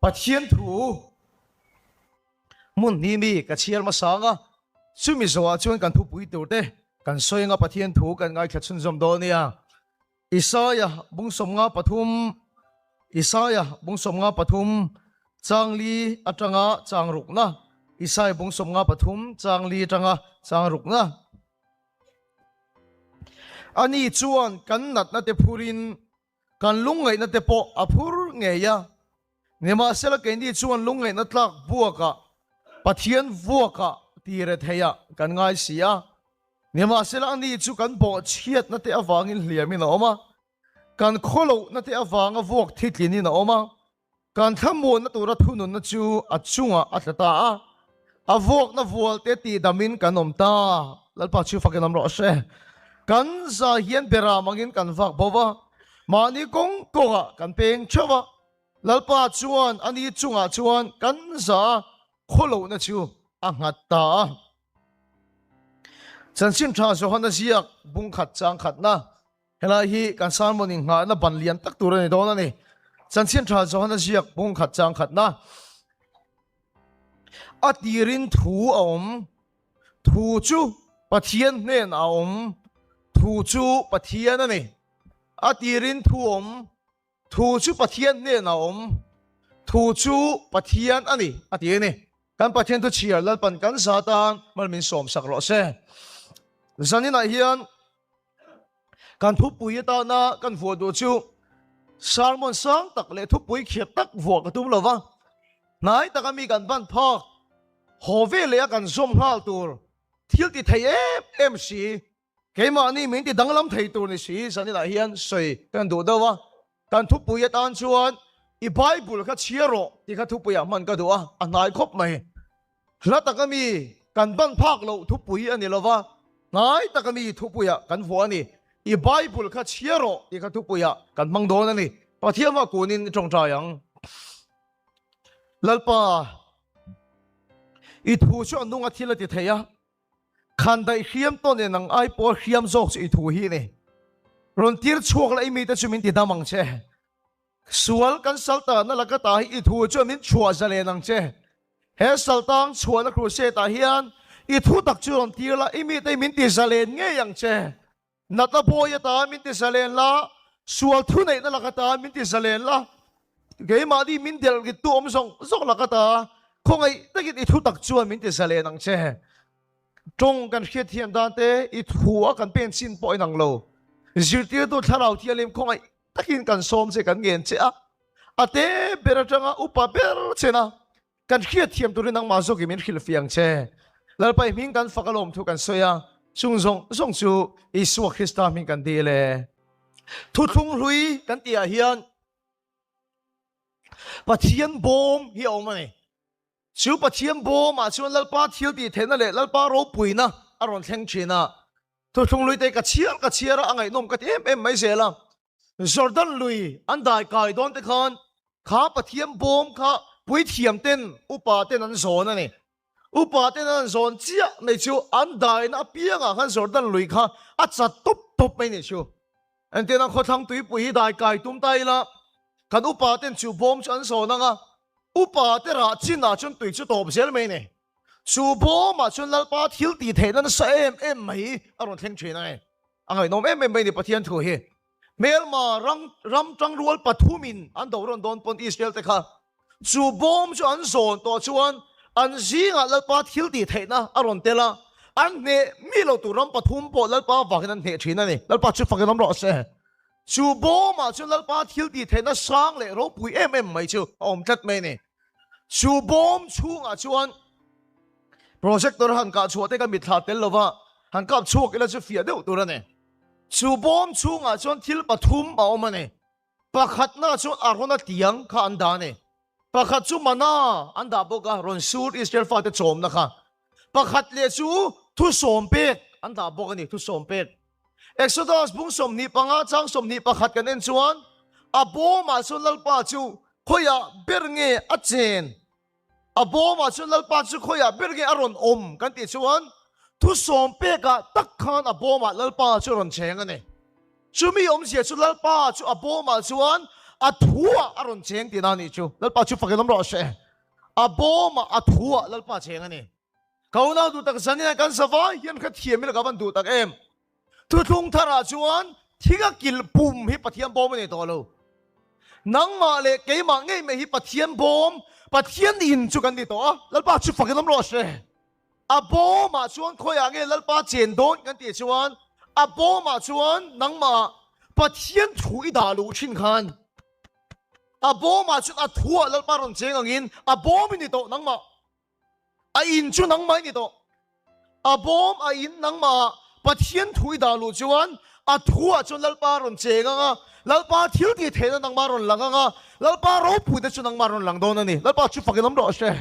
Pathian thu hmun hnih mi ka chhiar hmasa ang a, chumi zawhah chuan kan thupui tur te kan sawi anga Pathian thu kan ngaithla chhunzawm dawn nia. Isaia bung 53 Isaia bung 53 chang li atanga chang rukna Isaia bung 53 chang li atanga chang rukna Ani chuan kan natna te phurin Kan lungngaihna te pawh a phur ngei a, nimahsela keini chuan lungngaihna tlak buakah Pathian vuakah ti re theiah kan ngai si a. Nimahsela ani chu kan bawhchhiatna te avangin hliamin a awm a, kan khawlohna te avanga vuak thitlinin a awm a. Kan thlamuanna tura thununna chu a chungah a tla ta a, a vuakna vualte tihdamin kan awm ta. Lalpa chu fakin awm rawh se. Kan za hian beram angin kan vak bo va, mahni kawng kawngah kan peng theuh va. Lalpa chuan ani chungah chuan kan za khawlohna chu a nghat ta a. Chanchin Tha Johana ziak bungkhat changkhatna. Helai hi kan sermon inghahna ban lian tak tur a ni dawn a ni. Chanchin tha Johana ziak bung khat chang khatna a tirin thu a awm, thu chu Pathian hnen a awm, thu chu Pathian a ni. A tirin thu awm, thu chu Pathian hnen a awm, thu chu Pathian a ni a ti a ni. Kan Pathian thu chhiar Lalpan kan za tan mal min sawm sak rawh se. Zaninah hian Kan thupui atana kan vuah duh chu sermon sang tak leh thupui khiat tak vuah ka tum lo va, hnai taka mi kan ban phak haw ve leh a kan zawm nghal tur thil ti thei em em si, keimahni min ti danglam thei tur ni si zaninah hian sawi kan duh deuh a. Kan thupui atan chuan i Bible kha chhiar rawh tih kha thupuiah hman ka duh a, a hnai khawp mai. Hla taka mi kan ban phak loh thupui a ni lo va, hnai taka mi thupuiah kan vuah a ni. I Bible kha chhiar rawh tih kha thupuiah kan hmang dawn a ni. Pathian hma kunin i tawngtai ang. Lalpa, i thu chu a nunga thil a ti thei a. Khan daih hriam tawn nen ang ai pawh hriam zawk chu i thu hi ni. Rawn tir chhuak la i mite chu min ti dam ang che. Sual kan saltana laka ta hi i thu chuan min chhuah zalen ang che. He saltang chhuahna crusade ah hian i thu tak chu rawn tir la i mite min ti zalen ngei ang che. Natna bawi atan min ti zalen la, sual thuneihna lak atan min ti zalen la, keimahni min delh rittu awm zawng zawng lak ata khawngaih takin i thutak chuan min ti zalen ang che. Tawng kan hriatthiam dan te i thu a kan pen chin pawh inang lo. Zirtirtu thlarau thianghlim khawngaih takin kan sawm che kan ngen che a, a te ber atanga upa ber chen a, Kan hriatthiam turin nangmah zawkin min hrilhfiah ang che. Lalpa i hming kan fak a lawm thu kan sawi a, chung zawng zawng chu Isua Krista hming kan dil e. Thuthlung hlui kan tihah hian Pathian bawm hi a awm a ni. Chu Pathian bawmah chuan Lalpa thil tih theihna leh Lalpa ropuina a rawn thleng thin a. Thuthlung hlui te ka chhiar ka chhiar a, a ngaihnawm ka ti em em mai zel a. Jordan lui an dai kai dawn te khan kha Pathian bawm kha puithiam ten upa ten an zawn a ni. Upa ten an zawn chiah mai chu an daina apiangah khan Jordan lui kha a chat tawp tawp mai ni chu. Engtin a khawthlang tuipui hi dai kai tum ta ila kan upa ten chu bawm chu an zawn ang a, upa te rah chinah chuan tui chu tawp zel mai ni. Chu bawmah chuan Lalpa thil tih theihna nasa em em mai a rawn thleng thin a ni. A ngaihnawm em em mai ni Pathian thu hi. Hmelma ram ram tangrual pathumin an do rawn dawn pawn Israel te kha chu bawm chu an zawn tawh chuan an zingah Lalpa thil tih theihna a rawn tel a, an hneh mi lo tur ram pathum pawh Lalpa vangin an hneh thin a ni. Lalpa chu fakin awm rawh se. Chu bawmah chuan Lalpa thil tih theihna sang leh ropui em em mai chu a awm tlat mai a ni. Chu bawm chhungah chuan projector han kah chhuah te ka mitthla tel lova han kap chhuak ila chu fiah deuh tur a ni. Chu bawm chhungah chuan thil pathum a awm a ni. Pakhatna chuan Arona tiang kha an dah a ni. Pakhat chu mana an dah bawk a, rawn sur Israel fate chawmna kha. Pakhat leh chu thusawm pek an dah bawk a ni, thusawm pek. Exodus bung 25 chang 21 kan en chuan a bawmah chuan Lalpa chu khawiah ber nge a chen? A bawmah chuan Lalpa chu khawiah ber nge a rawn awm kan tih chuan thusawm pekah tak khan a bawmah Lalpa chu a rawn cheng a ni. Chumi awmzia chu Lalpa chu a bawmah chuan a thu-ah a rawn cheng tihna a nih chu. Lalpa chu fakin awm rawh se. A bawmah a thu-ah Lalpa cheng a ni. Ka unau duh tak zanin kan zavai hian kha thiam ila ka van duh tak em. Thuthlung tharah chuan thing a kilh pum hi Pathian bawm a ni tawh lo. Nangmah leh keimah ngei mai hi Pathian bawm, Pathian in chu kan ni tawh a, Lalpa chu fakin awm rawh se. A bawmah chuan khawiah nge Lalpa chen dawn kan tih chuan a bawmah chuan nangmah Pathian thu i dah luh thin khan a bawmah chuan a thuah Lalpa rawn cheng angin a bawm i ni tawh nangmah. A in chu nangmah i ni tawh. A bawm a in nangmah Pathian thu i dah luh chuan a thuah chuan Lalpa rawn cheng ang a, Lalpa thil tih theihna nangmah rawn lang ang a, Lalpa ropuite chu nangmah rawn lang dawn a ni. Lalpa chu fakin awm rawh se.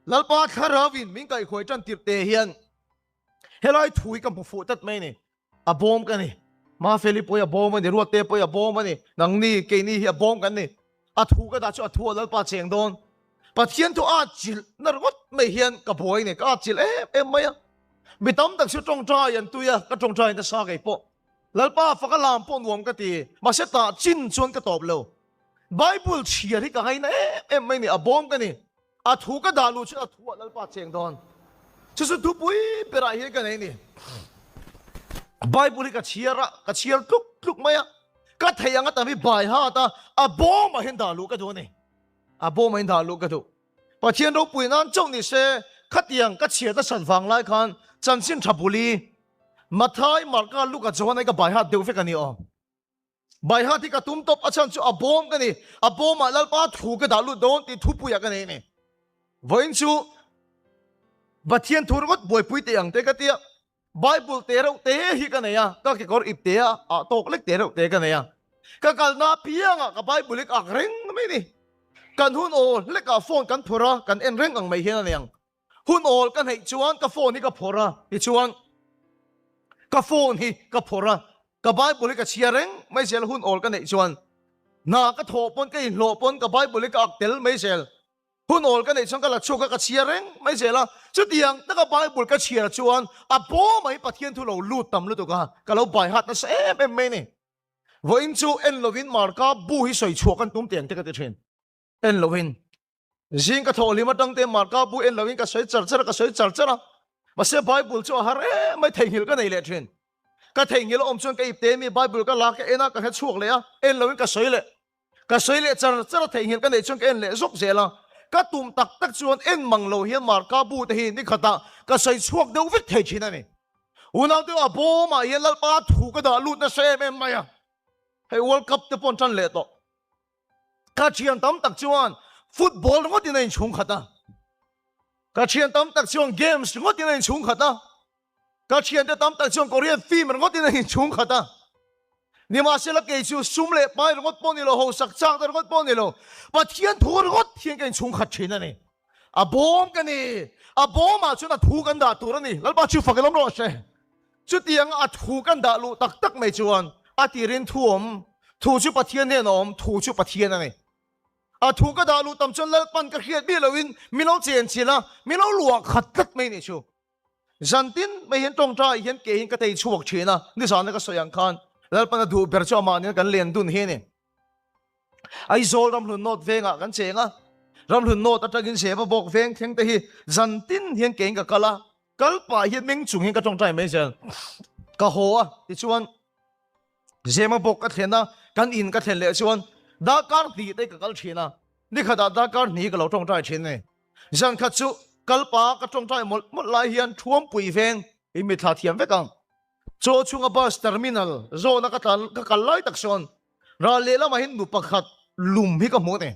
Lalpa thlarauin min kaihhuai tan tirh te hian helai thu hi ka hmu fuh tlat mai a ni. A bawm ka ni. Mafeli pawh hi a bawm a ni, Ruatte pawh hi a bawm a ni, nangni, keini hi a bawm kan ni. A thu ka dah chu a thu a Lalpa cheng dawn. Pathian thu a chilh na ringawt mai hian ka buai ni, ka chilh em em mai a. Mi tam tak chu tawngtai an tui a, ka tawngtai nasa kei pawh. Lalpa faka lam pawh nuam ka ti, mahse tah chin chuan ka tawp lo. Bible chhiar hi ka ngaina em em mai ni, a bawm ka ni. A thu ka dah luh chuan a thu ah Lalpa cheng dawn. Chu chu thupui berah hian ka nei ni. Bible hi ka chhiar a, ka chhiar tluk tluk mai a. Ka thei anga tam hi bai hat a, a bawmah hian dah luh ka duh a ni. A bawmah hian dah luh ka duh. Pathian ropui nan chauh ni se, khatiang ka chhiar nasat vang lai khan chanchin tha buli Mathai, Marka, Luka, Johana hi ka bai hat deuh vek a ni aw. Baihat hi ka tum tawp, a chhan chu a bawm ka ni, a bawmah Lalpa thu ka dah lut dawn tih thupuiah ka nei a ni. Vawiin chu Pathian thu ringawt buaipui teh ang te ka tia, Bible te reuh te hi ka nei a, ka kekawr ip te a ah tawk lek te reuh te ka nei a, ka kalna apiangah ka Bible hi ka ak reng mai ni. Kan hun awl hlekah phone kan phawrh a, kan en reng ang mai hian a nei ang. Hun awl ka hneih chuan ka phone hi ka phawrh a, tichuan ka phone hi ka phawrh a, ka Bible hi ka chhiar reng mai zel hun awl ka neih chuan. Hna ka thawh pawn ka inhlawh pawn ka Bible hi ka ak tel mai zel. Hun awl ka neih chuan ka la chhuak a, ka chhiar reng mai zel a. Chutiang taka Bible ka chhiar chuan a bawm ah hi Pathian thu lo lut tam lutuk a, ka lo bai hat nasa em em mai a ni. Vawiin chu en lovin Marka bu hi sawi chhuah kan tum teh ang te ka ti thin. En lovin. Zing ka thawh hlim atang te Marka bu en loin ka sawi char char a, ka sawi char char a. Mahse Bible chu a har em mai, theihnghilh ka nei leh thin. Ka theihnghilh a awm chuan ka ip te mi Bible ka la ka en a, ka hre chhuak leh a, en loin ka sawi leh. Ka sawi leh char char a, theihnghilh ka neih chuan ka en leh zawk zel a. Ka tum tak tak chuan en mang lo hian Marka bu te hi nikhatah ka sawi chhuak deuh vek thei thin a ni. Unaute a bawmah hian Lalpa thu ka dah lut nasa em em mai a. Hei World Cup te pawh an tan leh tawh. Ka thian tam tak chuan football ringawt in a inchhung khat a. Ka thian tam tak chuan games ringawt in a inchhung khat a. Ka thiante tam tak chuan Korean film ringawt in a inchhung khat a. Nimahsela kei chu sum leh pai ringawt pawh ni lo, hausak chak te ringawt pawh ni lo, Pathian thu ringawt hian ka inchhung khat thin a ni. A bawm ka ni. A bawmah chuan a thu kan dah tur a ni. Lalpa chu fak i lawm rawh se. Chutianga a thu kan dah luh tak tak mai chuan a tirin thu awm, thu chu Pathian hnena awm, thu chu Pathian a ni. A thu ka dah luh tam chuan Lalpan ka hriat miah loin min lo chenchilh a, min lo luah khat tlat mai nih chu. Zan tin mai hian tawngtai hian ke hian ka tei chhuak thin a, nizana ka sawi ang khan Lalpan a duh ber chu amah nen kan len dun hi a ni. Aizawl Ramhlun North vengah kan cheng a, Ramhlun North atangin Zeva Bawk veng thleng te hi zan tin hian kein ka kal a, Kal pah hian meng chung hian ka tawngtai mai zel. Ka haw a, tichuan Zema bawk ka thlen a, kan in ka thlen leh chuan darkar hnih te ka kal thin a, nikhatah darkar hnih ka lo tawngtai thin a ni. Zan khat chu kal pah ka tawngtai mawlh mawlh lai hian Thuampui veng i mitthla thiam vek ang. Chaw chhunga bus terminal zawhna ka tlan ka kal lai tak sawn ral lehlamah hian nu pakhat lum hi ka hmu a ni.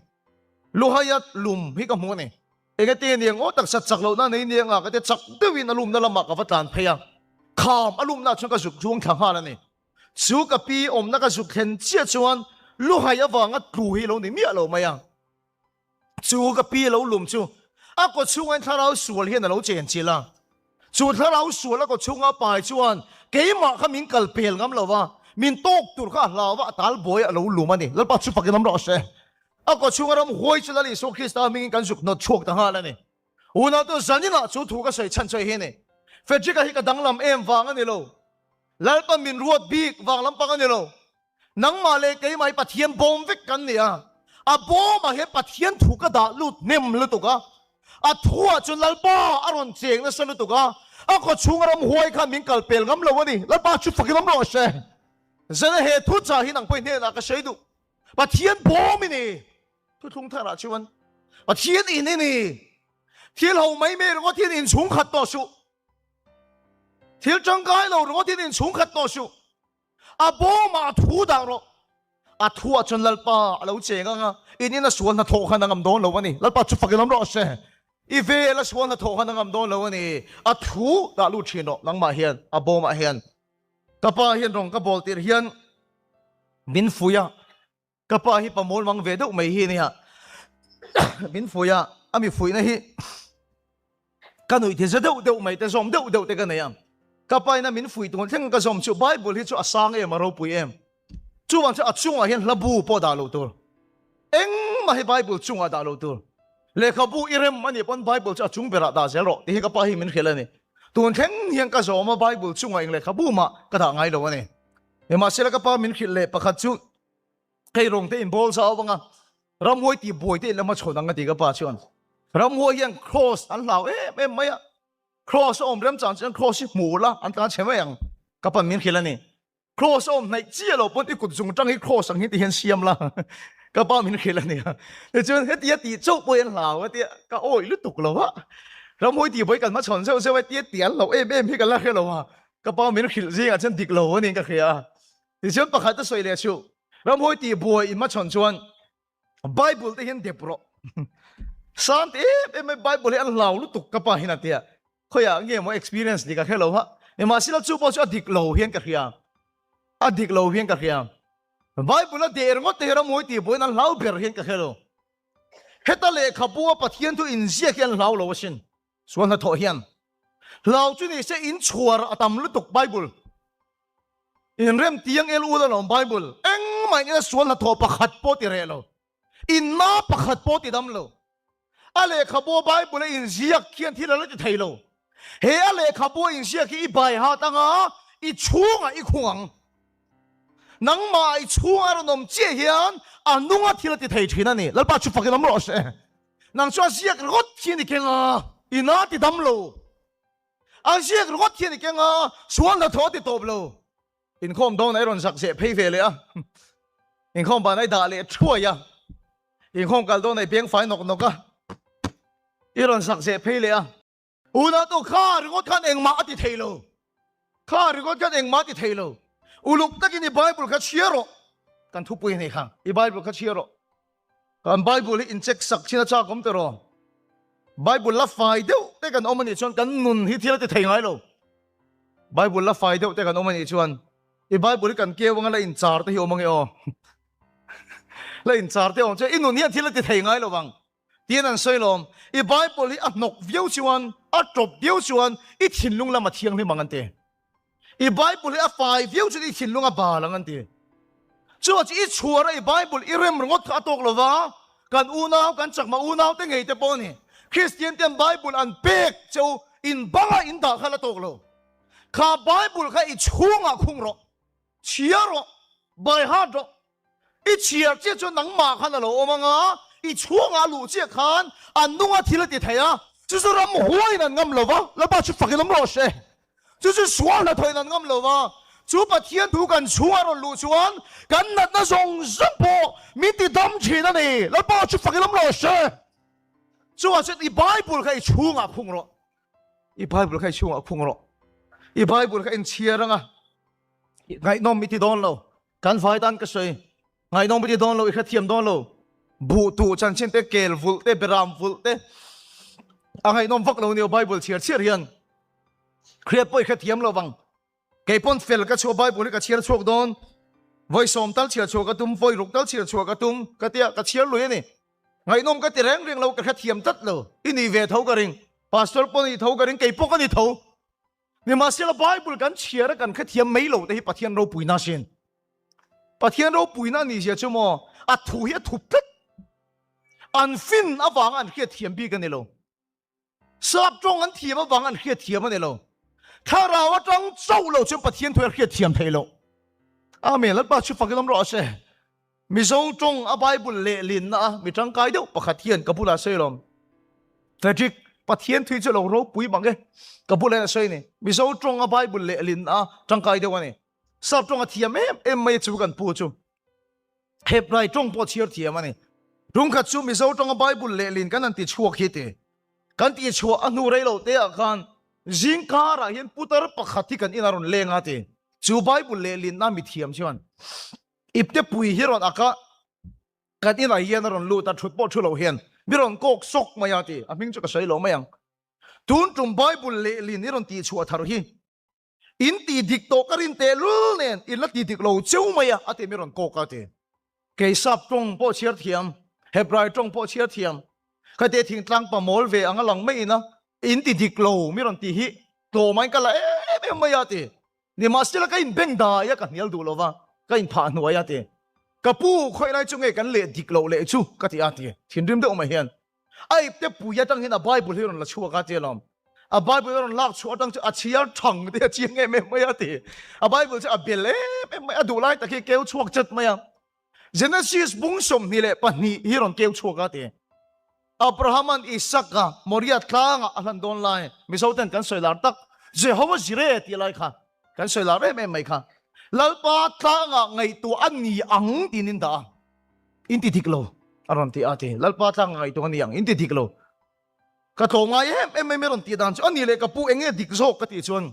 Luhaia lum hi ka hmu a ni. Engati nge niang aw taksa chak lohna nei niang a ka ti chak deuhin a lumna lamah ka va tlan phei a, kham a lumna chuan ka zuk zuang thla nghal a ni. Chu ka pi awmna ka zuk thlen chiah chuan luhai avanga tlu hi lo ni miah lo mai a. Chu ka pi lo lum chu a kaw chhungain thlarau sual hian a lo chen chilh a. Chu thlarau sual a kaw chhunga a pai chuan keimah kha min kal pel ngam lo va, min tawk tur kha a hlau va, a tal buai a lo lum a ni. Lalpa chu fakin awm rawh se. A kaw chhunga ram huai chu Lal Isua Krista hmingin kan zuk hnawt chhuak ta nghal a ni. Unautu zaninah chu thu ka sawi chhan chu hei hi a ni. Frederick-a hi ka danglam em vang a ni lo. Lalpa min ruat bik vang lampang a ni lo. Nangmah leh keimah hi Pathian bawm vek kan ni a, a bawmah hian Pathian thu ka dah lut hnem lutuk a, a thuah chuan Lalpa a rawn cheng nasa lutuk a, a khawchhung ramhuai khan min kal pel ngam lo a ni. Lalpa chu fakin awm rawh se. Zena he thu chah hi nang pawhin hnenah ka sawi duh. Pathian bawm i ni. Thuthlung tharah chuan Pathian in i ni. Thil ho mai mai ringawt hian inchhung khat tawh suh. Thil tangkai lo ringawt hian inchhung khat tawh suh. A bawmah a thu dah rawh. A thuah chuan Lalpa a lo cheng ang a, in in a sual hnathawh khan a ngam dawn lo a ni. Lalpa chu fakin awm rawh se. I vel a sual hnathawh khan a ngam dawn lo a ni. A thu dah lut thin rawh nangmah hian, a bawmah hian. Ka pa hian rawng ka bawl tirh hian min fuih a, ka pa hi pa mawl mang ve deuh mai hi a nia. Min fuih a, a mi fuihna hi Ka nuih ti za deuh deuh mai te zawm deuh deuh te ka nei a. Ka pa ina min fuih tun thleng ka zawm chu Bible hi chu a sang em a ropui em. Chuvang chu a chungah hian hla bu pawh dah lo tur. Engmah hi Bible chungah dah lo tur. Lehkhabu i rem a nih pawn Bible chu a chung berah dah zel rawh tih hi ka pa hi min hrilh a ni. Tun thleng hian ka zawm a Bible chungah eng lehkhabu mah ka dah ngai lo a ni. Nimahsela ka pa min hrilh leh pakhat chu Hei rawng te in bawl zau anga ramhuai tih buai te in la hmachhawn ang a ti ka pa chuan. Ramhuai hian cross an hlau em em mai a, cross a awm remchang chuan cross hi hmu la an tlan chhe mai ang ka pan min hrilh a ni. Cross a awm hnaih chiah lo pawn i kut zung tang hi cross ang hi ti hian siam la ka pa min hrilh a ni a. Tichuan hetia tih chauh pawh hi an hlau a tia ka awih lutuk lo a, ramhuai tih buai kan hmachhawn zeuh zeuh a tia tih an hlauh em em hi ka la hre lo a, ka pa min hrilh zingah chuan dik lo a niin ka hria a. Tichuan pakhat a sawi leh chu, Ramhawi tih buai in hmachhawn chuan Bible te hian dep rawh. Sang ti em em mai Bible hi an hlau lutuk ka pa hian a tia. Khawiah nge maw experience ni ka hre lo ha. Nimahsela chu pawh chu a dik lo hian ka hria. A dik lo hian ka hria. Bible a deh ringawt te hi ramhawi tih buaiin an hlau ber hian ka hre lo. Heta lehkhabu a Pathian thu inziak hi an hlau lo asin. Sual hnathawh hian hlau chu ni se inchhuar a tam lutuk Bible. Inrem tiang el ul alawm Bible engmah in ina sual hnathawh pakhat pawh ti reh lo, inna pakhat pawh ti dam lo. A lehkhabu a Bible a inziak hian thil a la ti thei lo. He a lehkhabu a inziak hi i bai hat anga i chhungah i khung ang. Nangmah i chhunga rawn awm chiah hian a nunga thil a ti thei thin a ni. Lalpa chu fakin awm rawh se. Nang chu a ziak ringawt hian i keng a, ina ti dam lo. A ziak ringawt hian i keng a, sual hnathawh a ti tawp lo. Inkhawm dawn a i rawn zak zeh phei ve leh a, inkhawm ban a i dah leh thuai a, inkhawm kal dawn a i beng fai nawk nawk a, i rawn zak zeh phei leh a. Unau tu kha ringawt khan engmah a ti thei lo. Kha ringawt khan engmah a ti thei lo. Uluk takin i Bible kha chhiar rawh. Kan thupui a ni kha, i Bible kha chhiar rawh. Kan Bible hi in check sak thin a chak awm tiraw? Bible la fai deuh te kan awm anih chuan kan nun hi thil a ti thei ngai lo. Bible la fai deuh te kan awm anih chuan i Bible hi kan keu anga la in char te hi awm ange aw. La in char te awm chuan i nun hian thil a ti thei ngai lo vang. Tiin an sawi lawm. I Bible hi a hnawk viau chuan, a tawp viau chuan i thinlung lam a thianghlim ang an ti. I Bible hi a fai viau chuan i thinlung a bal ang an ti. Chuvang chu i chhuar a i Bible i rem ringawt kha a tawk lo va, kan unau, kan chakma unau te ngei te pawh a ni. Kristian ten Bible an pek cheu in banga in dah kha la tawk lo. Kha Bible kha i chhungah khung rawh, chhiar rawh, by heart rawh. I chhiar chiah chuan nangmah khan a lo awm ang a, i chhungah a luh chiah khan a nunga thil a ti thei a, chu chu ram huaiin an ngam lo va, Lalpa chu fakin awm rawh se. Chu chu sual hnathawhin an ngam lo va, chu Pathian thu kan chhunga rawn luh chuan kan natna zawng zawng pawh min ti dam thin a ni, Lalpa chu fakin awm rawh se. Chuvang chuan i Bible kha i chhungah khung rawh, i Bible kha i chhungah khung rawh, i Bible kha inchhiar ang a, ngaihnawm i ti dawn lo. Kan vai tan ka sawi, ngaihnawm i ti dawn lo, i hrethiam dawn lo. Buh tuh chanchin te, kel vulh te, beram vulh te a ngaihnawm vak lo nia Bible chhiar chhiar hian. Hriat pawh i hrethiam lo vang. Kei pawn fel ka chhuah Bible hi ka chhiar chhuak dawn. Vawi sawm tal chhiar chhuah ka tum, vawi ruk tal chhiar chhuah ka tum ka tia ka chhiar lui a ni. Ngaihnawm ka ti reng reng lo, ka hrethiam tlat lo. I ni ve tho ka ring. Pastor pawh ni tho ka ring, kei pawh ka ni tho. Nimahsela Bible kan chhiar a kan hrethiam mai lo te hi Pathian ropuina sin. Pathian ropuina a nih zia chu maw a thu hi a thup tlat. An fin avanga an hriatthiam bik a ni lo. Sap tawng an thiam avanga an hriatthiam a ni lo. Thlarau atang chauh lo chuan Pathian thu hi a hriatthiam theih loh. Amen. Lalpa chu fakin awm rawh se. Mizo tawng a Bible lehlinna a mi tangkai deuh pakhat hian ka bulah sawi lawm. Frederick, Pathian thui chu lo ropui mang e. Ka bulah hian a sawi ni. Mizo tawng a Bible lehlinna a tangkai deuh a ni. Sap tawng a thiam em em mai chu kan pu chu. Hebrai tawng pawh chhiar thiam a ni. Tungkhat chu Mizo tawng a Bible lehlin kan han ti chhuak hi ti. Kan tih chhuah a hnu rei lo te ah khan zing karah hian putar pakhat hi kan inah rawn leng a ti. Chu Bible lehlinna mithiam chuan ipte pui hi rawn ak a, kan inah hian a rawn lut a, thut pawh thu lo hian mi rawn kawk sawk mai a ti. A hming chu ka sawi lo mai ang. Tun tum Bible lehlin i rawn tih chhuah thar hi In tih dik tawh ka rin tehlul nen in la ti dik lo cheu mai a, a ti mi rawn kawk a ti. Kei sap tawng pawh chhiar thiam, Hebrai tawng pawh chhiar thiam, khate thingtlang pa mawl ve ang a lang mai ina in ti dik lo mi rawn ti hi tlawmah in ka la em em mai a ti. Nimahsela ka in beng dai a ka hnial duh lo va, ka in phah hnuai a ti. Ka pu khawi lai chu nge kan leh dik loh leh chu ka ti a ti. Thinrim deuh mai hian A ipte pui atang hian a Bible hi a rawn la chhuak a ti alawm. A Bible a rawn lak chhuah atang chu a chhiar thang te a chiang em em mai a ti. A Bible chu a bel em em mai a, duh lai tak hi keu chhuak chat mai a. Genesis bung 22 hi rawn keu chhuak a ti. Abraham-an Isaac-a Moriah tlangah a hlan dawn lai, Mizo ten kan sawi lar tak, Jehovah Jireh tih lai kha kan sawi lar em em mai kha. Lalpa tlangah ngaihtuah a ni ang tiin in dah a. In ti dik lo a rawn ti a ti. Lalpa tlang ngaihtuah a ni ang in ti dik lo. Ka tlawm ngai em em mai mai rawn tih dan chu a ni leh ka pu eng nge dik zawk ka tih chuan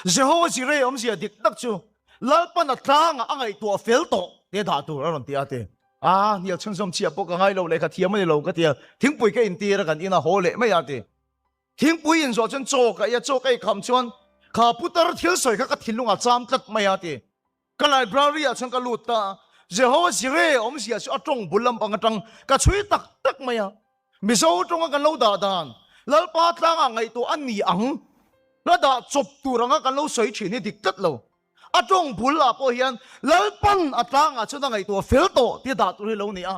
Jehovah Jireh awmzia dik tak chu Lalpan a tlangah a ngaihtuah fel tawh te dah tur a rawn ti a ti. A hnial chhunzawm chiah pawh ka ngai lo lehkha thiam a ni lo ka ti a. Thingpui ka intir a kan in a haw leh mai a ti. Thingpui inzawh chuan chaw ka ei a, chaw ka ei kham chuan kha putar thil sawi kha ka thinlungah cham tlat mai a ti. Ka library ah chuan ka lut ta a, Jehovah Jireh awmzia chu a tawng bul lampang atang ka chhui tak tak mai a. Mizo tawnga kan lo dah dan, Lalpa tlangah ngaihtuah a ni ang, la dah chawp tur anga kan lo sawi thin hi dik tlat lo. A tawng bul ah pawh hian Lalpan a tlangah chuan a ngaihtuah fel tawh tia dah tur hi lo ni a.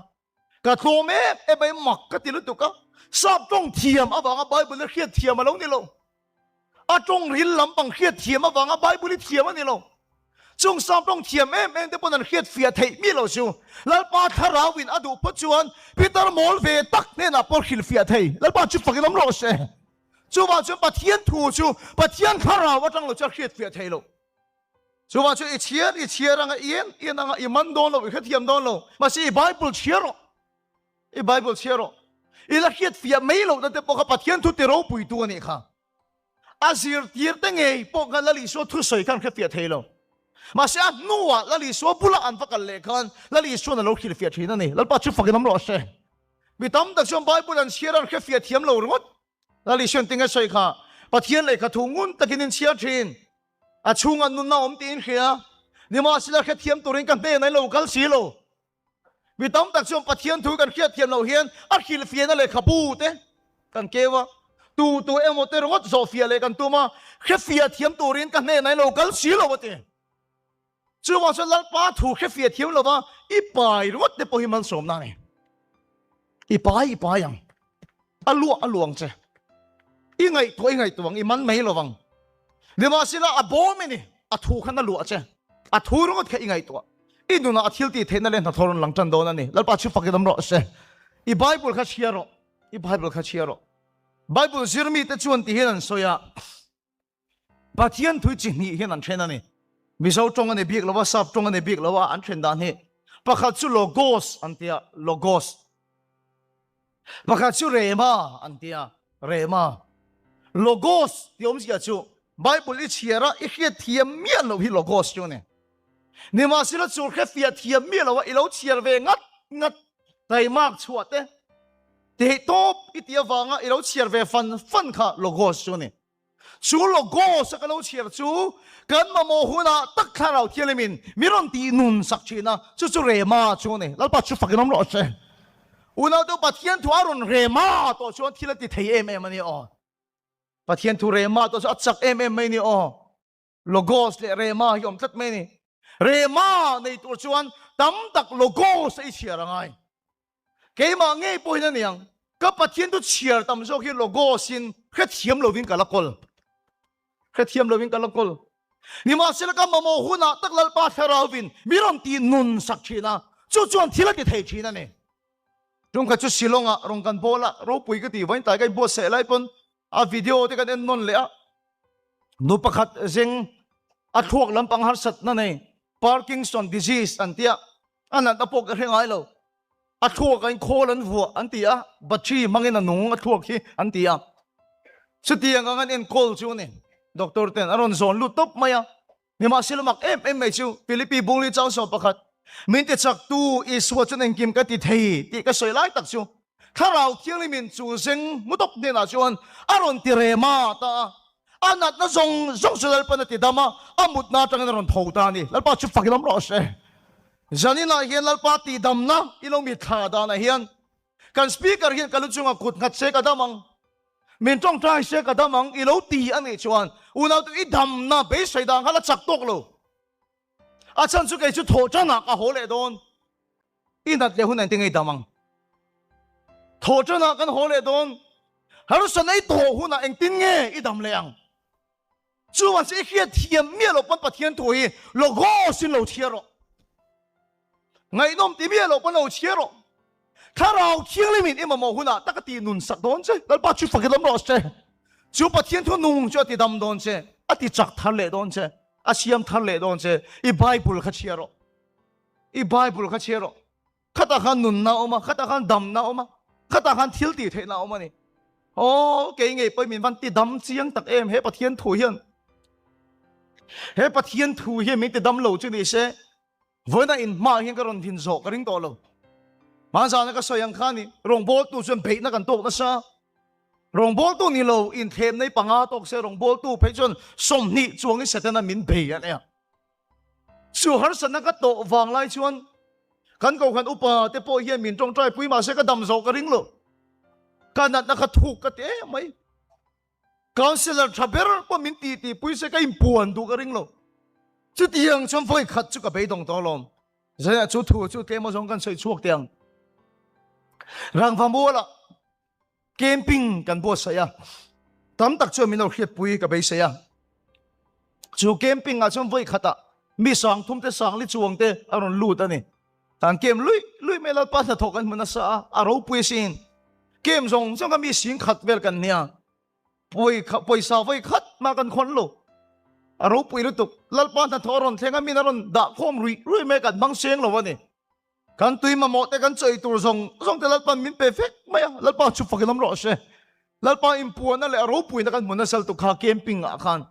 Ka tlawm em em mai mak ka ti lutuk a, sap tawng thiam avanga Bible-a hriat thiam a lo ni lo. A tawng ril lampang hriat thiam avanga Bible hi thiam a ni lo. Chung sap tawng thiam em em te pawn an hriat fiah theih mi lo chu. Lalpa thlarauin a duh phawt chuan Peter mawl ve tak hnenah pawh hrilh fiah thei. Lalpa chu fakin awm rawh se. Chuvang chuan Pathian thu chu Pathian thlarau atang lo chu a hriat fiah thei lo. Chuvang chuan i chhiar i chhiar anga i en i en anga i man dawn lo i hrethiam dawn lo. Mahse i Bible chhiar rawh. I Bible chhiar rawh. I la hriat fiah mai lohna te pawh kha Pathian thu ti ropuitu a nih kha. A zirtir te ngei pawh khan Lal Isua thusawi khan hre fiah thei lo. Mahse a hnuah Lal Isua bulah an va kal leh khan Lal Isuan a lo hrilh fiah thin a ni. Lalpa chu fakin awm rawh se. Mi tam tak chuan Bible an chhiar a an hre fiah thiam lo ringawt. Lal Isuan tinge sawi kha Pathian lehkha thu ngun takin in chhiar thin. A chhungah nunna awm tiin hria. Nimahsela hrethiam turin ka hnenah in lo kal si lo. Mi tam tak chuan Pathian thu kan hriat thiam loh hian a hrilhfiahna lehkhabu te kan keu a, tu tu emaw te ringawt zawhfiah leh kan tum a, hrefiah thiam turin ka hnenah in lo kal si lo a ti. Chuvang chuan Lalpa thu hrefiah thiam lova i pai ringawt te pawh hi malsawmna a ni. I pai i pai ang. A luah a luang che. I ngaihtuah i ngaihtuah ang, i man mai lo vang. Nimahsela a bawm i ni, a thu khan a luah che. A thu ringawt kha i ngaihtuah. I nunah a thil tih theihna leh hnathawh rawn lang tan dawn a ni. Lalpa chu fakin awm rawh se. I Bible kha chhiar rawh. I Bible kha chhiar rawh. Bible zir mite chuan ti hian an sawi a. Pathian thui chi hnih hian an then a ni. Mizo tawng a ni bik lo a, Sap tawng a ni bik lo a, an then dan hi. Pakhat chu Logos an ti a, Logos. Pakhat chu Rhema an ti a, Rhema. Logos tih awmzia chu Bible i chhiar a, i hriat thiam miah loh hi Logos chu a ni. Nimahsela chu hrefiah thiam miah lo a, i lo chhiar ve ngat ngat, taimak chhuah te, theih tawp i tih avanga i lo chhiar ve fan fan kha Logos chu a ni. Chu Logos a ka lo chhiar chu kan mamawh hunah tak Thlarau Thianghlimin min rawn tih nun sak thin a, chu chu Rhema chu a ni. Lalpa chu fakin awm rawh se. Unaute Pathian thu a rawn Rhema tawh chuan thil a ti thei em em a ni aw. Pathian thu Rhema tawh chu a chak em em mai a ni aw. Logos leh Rhema hi awm tlat mai a ni. Rhema nei tur chuan tam tak Logos a i chhiar a ngai. Keimah ngei pawhin a niang, ka Pathian chu chhiar tam zawk hi Logos in hrethiam lovin ka la kawl. Hrethiam lovin ka la kawl. Nimahsela ka mamawh hunah tak Lalpa Thlarauvin mi rawn tih nun sak thin a, chu chuan thil a ti thei thin a ni. Tumkhat chu Shillong-ah rawn kan bawl a, ropui ka tih vain tai ka inbuatsaih lai pawn a video te kan en nawn leh a. Nu pakhat zeng a thluak lampang harsatna nei Parkinson disease an tia, a natna pawh ka hre ngai lo. A thluak ah in khawl an vuah an ti a, battery hmangin a nung a thluak hi an ti a. Chutiang ang an enkawl chu a ni. Doctor ten a rawn zawn lut tawp mai a. Nimahsela mak em em mai chu Philippi Bungli Chausaw pakhat, Min ti chaktu Isua chuan engkim ka ti thei tih ka sawi lai tak chu Thlarau Thianghlimin chu zeng mu tawp hnenah chuan a rawn ti rem a ta a. A natna zawng zawng chu Lalpan a ti dam a, a mutna atangin a rawn tho ta a ni. Lalpa chu fak ilawm rawh se. Zaninah hian Lalpa tihdamna i lo mitthla danah hian kan Speaker hian ka lu chungah kut nghat se ka dam ang, min tawngtai se ka dam ang i lo ti a nih chuan unautu i damna beisei dan kha la chak tawk lo. A chhan chu kei chu thawh tanah ka haw leh dawn. I nat leh hun engtin nge i dam ang? Thawh tanah kan haw leh dawn. Harsatna i tawh hunah engtin nge i dam leh ang? Chuan chu i hriat thiam miah loh pawn Pathian thu hi logos in lo chhiar rawh. Ngaihnawm ti miah loh pawn lo chhiar rawh. Thlarau Thianghlim in i mamawh hunah tak a ti nun sak dawn che. Lalpa chu fak i lawm rawh se. Chu Pathian thu nung chu a ti dam dawn che, a ti chak thar leh dawn che, a siam thar leh dawn che. I Bible kha chhiar rawh. I Bible kha chhiar rawh. Khatah khan nunna a awm a, khatah khan damna a awm a, khatah khan thil tih theihna a awm a ni. Aw, kei ngei pawhin min van ti dam chiang tak em he Pathian thu hian. He Pathian thu hian min ti dam lo chu ni se, vawiina inhmaah hian ka rawn din zawh ka ring tawh lo. Hmanzana ka sawi ang khan i rawngbawltu chuan beihna kan tawk nasa. Rawngbawltu ni lo inthlemna i panga tawk se, rawngbawltu phei chuan 20 chuangin Setana min bei a nia. Chu harsatna ka tawh vang lai chuan kan kohhran upa te pawh hian min tawngtai pui mahse ka dam zawh ka ring lo. Ka natna kha thuk ka ti em mai. Councillor tha ber pawh min tih tih pui se ka inpuan duh ka ring lo. Chutiang chuan vawi khat chu ka beidawng tawh alawm. Zaiah chu thu chu tlem azawng kan sawi chhuak teh ang. Rangva mualah Camping kan buatsaih a, tam tak chuan min lo hriatpui ka beisei a. Chu camping ah chuan vawi khatah mi sang thum te sang li chuang te a rawn lut a ni. Kan camp lui lui mai Lalpa hnathawh kan hmu nasa a, a ropui asin. Camp zawng zawng a mi sing khat vel kan nia. Pawisa vawi khat mah kan khawn lo. A ropui lutuk. Lalpa hnathawh a rawn thleng a, min a rawn dah khawm ruih ruih mai kan hmang seng lo a ni. Kan tui mamawh te kan chawi tur zawng zawng te Lalpa'n min pe vek mai a, Lalpa chu fakin awm rawh se. Lalpa inpuanna leh a ropuina kan hmu nasal tuk kha camping ah khan.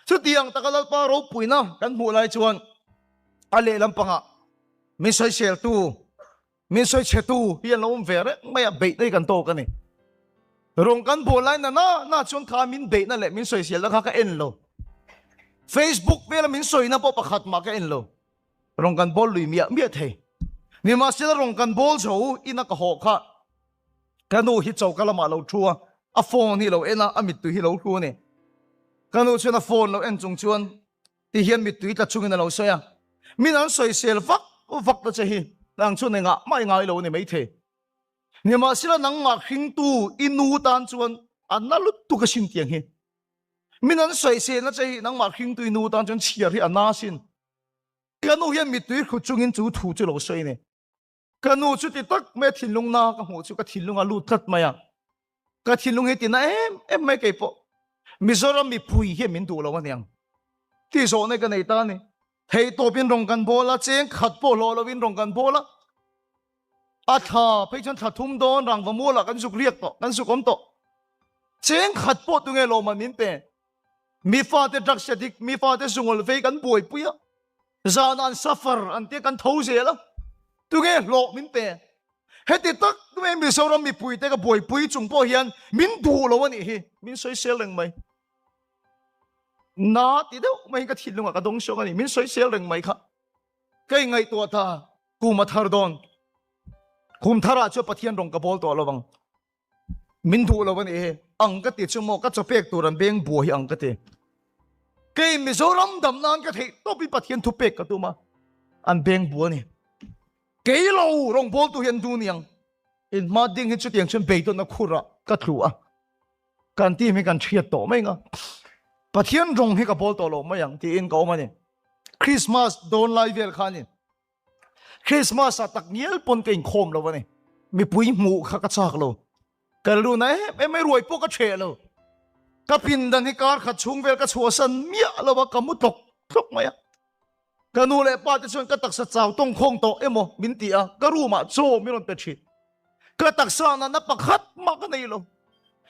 Chutiang taka Lalpa ropuina kan hmuh lai chuan a lehlam pangah min sawiseltu, min sawichhetu hi an lo awm ve reng mai a, beihna hi kan tawk a ni. Rawng kan bawl lai na na na chuan kha min beihna leh min sawiselna kha ka en lo. Facebook vela min sawina pawh pakhat mah ka en lo. Rawng kan bawl lui miah miah thei. Nimahsela rawng kan bawl zo ina ka haw kha ka nu hi choka lamah lo thu a, a phone hi lo en a, a mittui hi lo hlu a ni. Ka nu chuan a phone lo en chung chuan ti hian mittui tla chungin a lo sawi a, Min an sawisel vak vak ta che hi, nang chuan engah mah i ngai lo a ni maithei. Nimahsela nangmah hringtu i nu tan chuan a na lutuk asin tiang hi. Min an sawiselna che hi nangmah hringtu i nu tan chuan chhiar hi a na asin. Ka nu hian mittui hrut chungin chu thu chu lo sawi a ni. Ka nu chu ti tak mai a thinlung na ka hmuh chu ka thinlung a lut tlat mai a. Ka thinlung hi tina em em mai kei pawh. Mizoram mipui hian min duh lo aniang. Ti zawhna ka nei ta a ni. Thei tawpin rawng kan bawl a, cheng khat pawh hlawh lovin rawng kan bawl a. A thla phei chuan thla thum dawn rangva mualah kan zuk riak tawh, kan zuk awm tawh. Cheng khat pawh tunge lawmman min pe. Mi fate drugs addict, mi fate zungawl vei kan buaipui a, zan an suffer an tia kan tho zel a, tunge hlawh min pe? Heti tak mai Mizoram mipuite ka buaipui chung pawh hian min duh lo a nih hi, min sawisel reng mai. Na ti deuh mai ka thinlungah ka dawng sawng a ni, min sawisel reng mai kha. Ka ingaihtuah ta, kum a thar dawn. Kum tharah chuan Pathian rawng ka bawl tawh lo vang. Min duh lo a nih hi. Ang ka ti chu maw ka chaw pek tur an beng buai hi ang ka ti. Kei Mizoram dam nan ka theih tawp in Pathian thu pek ka tum a, an beng bu a ni. Kei lo rawngbawltu hi an duh niang. In hma ding hi chutiang chuan beidawnna khurah ka tlu a. Kan team hi kan thiat tawh mai nga. Pathian rawng hi ka bawl tawh lo mai ang tiin ka awm a ni. Christmas dawn lai vel kha a ni. Christmas ah tak ngial pawn ka inkhawm lo a ni. Mipui hmuh kha ka chak lo. Ka rilru na em em mai ruai pawh ka ṭheh lo. Ka pindan hi kar khat chhung vel ka chhuahsan miah lo a, ka mu tlawk tlawk mai a. Ka nu leh pa te chuan ka taksa chau tawng khawng tawh emaw min ti a, ka room ah chaw min rawn pe ṭhin. Ka taksa natna pakhat mah ka nei lo.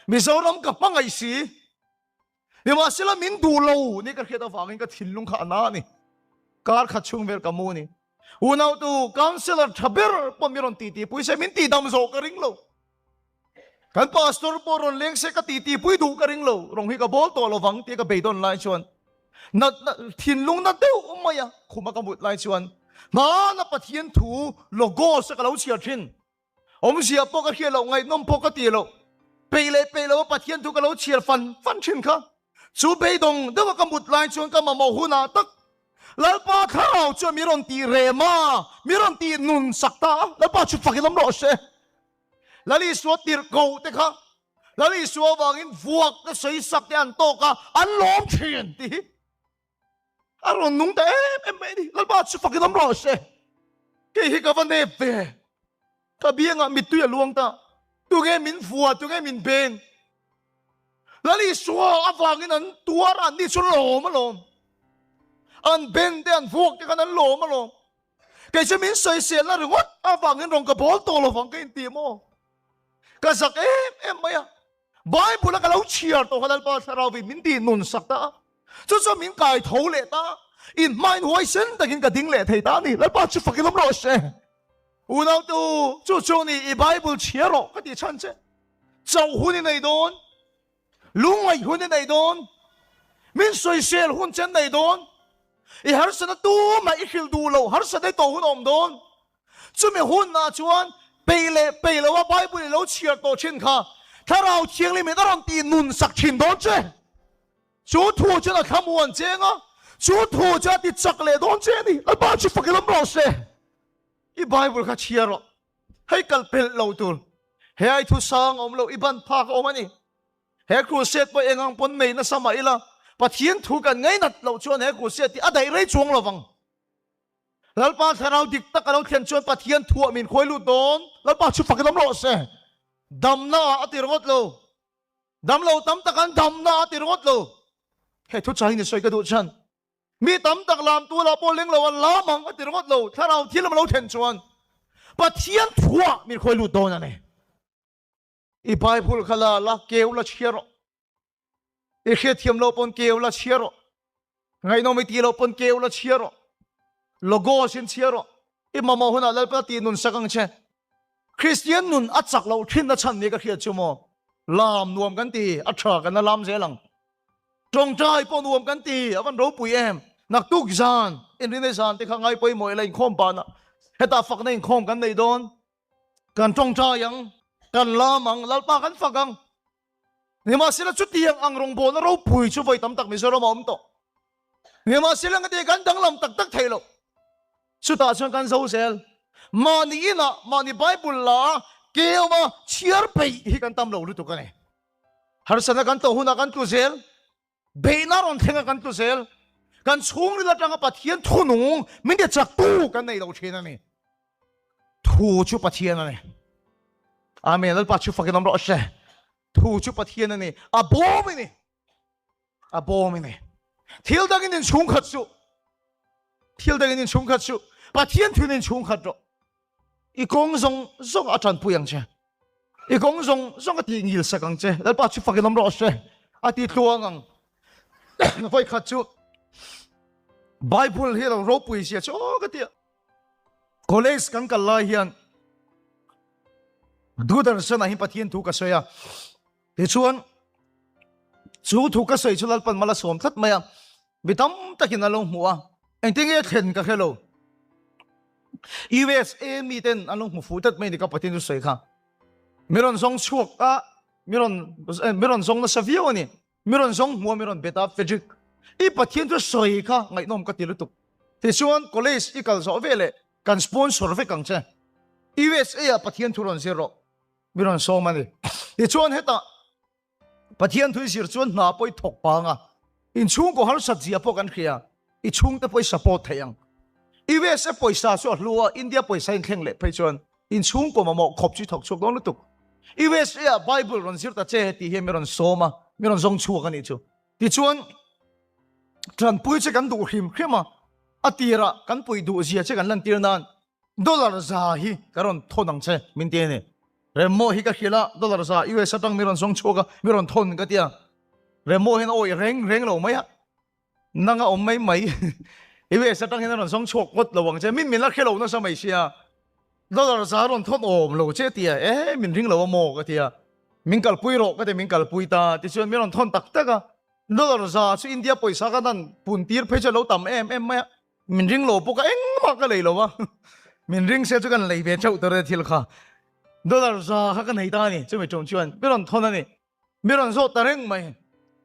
Mizoram ka hmangaih si. Nimahsela min duh lo ni ka hriat avangin ka thinlung kha a na a ni. Kar khat chhung vel ka mu a ni. Unautu councillor tha ber pawh min rawn titipui se min tihdam zawh ka ring lo. Kan pastor pawh rawn leng se ka titipui duh ka ring lo. Rawng hi ka bawl tawh lovang tia ka beidawn lai chuan natna thinlung na deuh mai a khuma ka mut lai chuan hmana Pathian thu logos a ka lo chhiar thin. Awmzia pawh ka hriat loh, ngaihnawm pawh ka ti loh. Peih leh peih loh a Pathian thu ka lo chhiar fan fan thin kha. Chu beidawng deuha ka mut lai chuan ka mamawh hunah tak Lalpa thlarau chuan mi rawn tih rem a, mi rawn tih nun sak ta a, Lalpa chu fak in awm rawh se. Lal Isua tirh koh te kha Lal Isua avangin vuak te sawi sak te an tawk a, an lawm thin tih hi a rawn nung ta em em mai a ni. Lalpa chu fak in awm rawh se. Kei hi ka va nep ve. Ka biangah mittui a luang ta. Tunge min vua, tunge min beng. Lal Isua avangin an tuar a, anni chu lawm alawm. An ben te, an vuak te khan an lawm alawm. Kei chu min sawiselna ringawt avangin rawn ka bawl tawh lovang ka inti maw? Ka zak em em mai a. Bible a ka lo chhiar tawh kha Lalpa Thlarauvi min tih nun sak ta a. Chu chuan min kai tho leh ta a. In hmain huaisen takin ka ding leh thei ta a ni. Lalpa chu fakin awm rawh se. Unaute u, chu chu ni i Bible chhiar rawh ka tih chhan che. Chauh hun i nei dawn. Lungngaih hun i nei dawn. Min sawisel hun che an nei dawn. I harsatna tumah i hrilh duh loh harsatna i tawh hun a awm dawn. Chumi hunah chuan peih leh peih loa Bible i lo chhiar tawh thin kha Thlarau Thianghlim in a rawn tih nun sak thin dawn che. Chu thu chuan a thlamuan cheng a, chu thu chuan a ti chak leh dawn che a ni. Lalpa chu fak i lawm rawh se. I Bible kha chhiar rawh. Hei kal pelh lo tur. He ai thu sang a awm lo, i ban phak a awm a ni. He crusade pawh eng ang pawn nei nasa mah ila, Pathian thu kan ngainat loh chuan he crusade hi a daih rei chuang lo vang. Lalpa thlarau dik tak a lo thlen chuan Pathian thuah min khuai lut dawn. Lalpa chu fak in awm rawh se. Damna ah a ti ringawt lo. Dam lo tam tak an damna ah a ti ringawt lo. Hei thu changin i sawi ka duh chhan. Mi tam tak lam tu lah pawh leng lo an lam ang a ti ringawt lo. Thlarau thil a lo thlen chuan Pathian thuah min khuai lut dawn a ni. I Bible kha la la keu la chhiar rawh. I hriatthiam loh pawn keu la chhiar rawh. Ngaihnawm i tih loh pawn keu la chhiar rawh. Logos in chhiar rawh. I mamawh hunah Lalpa tih nun sak ang che. Kristian nun a chak loh thin na chhan ni ka hriat chu maw. Lam nuam kan ti, a tha kan la lam zel ang. Tawngtai pawh nuam kan ti, a van ropui em. Naktuk zan, inrinei zan te kha ngai pawimawh ila inkhawm panah hetah fakna inkhawm kan nei dawn. Kan tawngtai ang, kan lam ang, Lalpa kan fak ang. Nimahsela chutiang ang rawngbawlna ropui chu vawi tam tak Mizoram a awm tawh. Nimahsela ngati kan danglam tak tak thei lo. Chutah chuan kan zo zel. Mahni inah, mahni Bible la keuma chhiar peih hi kan tam lo lutuk a ni. Harsatna kan tawh hunah kan tlu zel. Beihna rawn thleng a kan tlu zel. Kan chhungril atanga Pathian thunung min ti chaktu kan nei lo thin a ni. Thu chu Pathian a ni. Amen. Lalpa chu fakin awm rawh se. Thu chu Pathian a ni. A bawm i ni. A bawm i ni. Thil dangin in chhungkhat suh. Thil dangin in chhungkhat suh. Pathian thuin in chhungkhat rawh. I kawng zawng zawng a tanpui ang che. I kawng zawng zawng a tih ngil sak ang che. Lalpa chu fakin awm rawh se. A ti tluang ang. Vawi khat chu Bible hi lo ropui zia chu aw ka ti a. College kan kal lai hian Doordarshan ah hian Pathian thu ka sawi a. Tichuan chu thu ka sawi chu Lalpan mal a sawm tlat mai a. Mi tam takin an lo hmu a. Engtin nge thlen ka hre lo. USA mi ten an lo hmu fuh tlat mai ni ka Pathian thu sawi kha. Mi rawn zawng chhuak a, mi rawn mi rawn zawng nasa viau a ni. Mi rawn zawng hmu a, mi rawn bet a, Frederick, i Pathian chu sawi kha ngaihnawm ka ti lutuk. Tichuan college i kal zawh veleh kan sponsor vek ang che. USA ah Pathian thu rawn zir rawh. Mi rawn sawm a ni. Tichuan hetah Pathian thu i zir chuan hna pawh i thawk pang a. Inchhungkaw harsat zia pawh kan hria, i chhungte pawh i support thei ang. USA pawisa chu a hlu a, India pawisa inthleng leh phei chuan inchhungkaw mamawh khawp chu i thawk chhuak dawn lutuk. USA ah Bible rawn zir ta che tih hian mi rawn sawm a, mi rawn zawng chhuak a nih chu. Tichuan, tanpui che kan duh hrim hrim a, a tirah kan puih duh zia che kan lantir nan Dollar za hi ka rawn thawn ang che min ti a ni. Remmaw hi ka hrilh a, dollar za US atang mi rawn zawng chhuak a, mi rawn thawn ka ti a. Remmaw hian a awih reng reng lo mai a, nang a awm mai mai. US atang hian a rawn zawng chhuak ngawt lo ang che, min min la hre lo nasa mai sia. Dollar za rawn thawn awm lo che ti a, e min ring lo a maw ka ti a. Min kalpui rawh ka ti, min kalpui ta. Tichuan min rawn thawn tak tak a, dollar za chu India pawisa khan an pun tir phei chu a lo tam em em mai a. Min ring lo pawh ka engmah ka lei lo a, min ring se chu kan lei ve theuh tur e thil kha. Dollar za kha ka nei ta a ni, chumi tum chuan mi rawn thawn a ni, mi rawn zawt ta reng mai.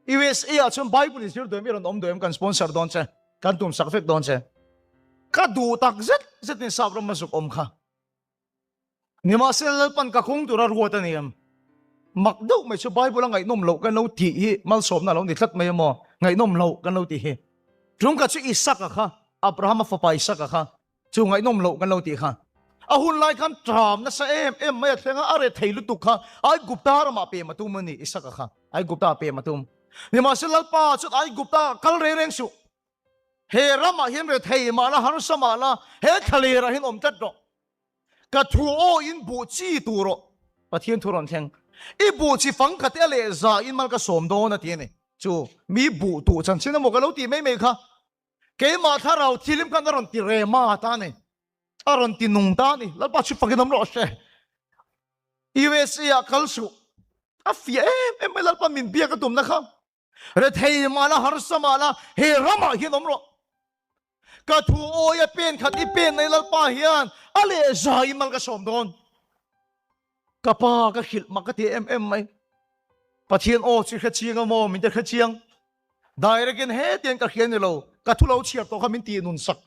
USA ah chuan Bible in zir duh em, i rawn awm duh em, kan sponsor dawn che, kan tum sak vek dawn che. Ka duh tak zet zetin sap ram a zuk awm kha. Nimahsela Lalpan ka kawng tura ruat a ni em? Mak deuh mai chu Bible a ngaihnawm loh kan lo tih hi malsawmna a lo ni tlat mai a maw? Ngaihnawm loh kan lo tih hi. Tlungka chu Isaka kha, Abrahama fapa Isaka kha chu ngaihnawm loh kan lo tih kha. A hun lai khan ṭam nasa em em mai a thleng a, a re thei lutuk kha Aigupta ramah pem a tum a ni Isaka kha, Aigupta pem a tum. Nimahsela Lalpa chuan Aigupta kal reng reng suh. He ramah hian rethei mah la, harsa mah la, he thlalerah hian awm tlat rawh. Ka thu aw in buh chi tur aw. Pathian thu rawn thleng. I buh chi fang khat e leh za in mal ka sawm dawn a ti a ni. Chu mi buh tuh chanchin emaw ka lo tih mai mai kha. Keimah thlarau thilim khan a rawn ti rema ta a ni. A rawn ti nung ta a ni. Lalpa chu fakin awm rawh se. USA ah kal suh. A fiah em em mai Lalpa min biak a tumna kha. Rethei mah la, harsa mah la, he ramah hian awm rawh. Ka thu awi a pen khat i pen nei Lalpa hian a leh za in mal ka sawm dawn. Ka pa ka hrilh mak ka ti em em mai. Pathian aw chu hre chiang a maw min te hre chiang. Direct in hetiang ka hria ni lo, ka thu lo chhiar tawh kha min tih nun sak.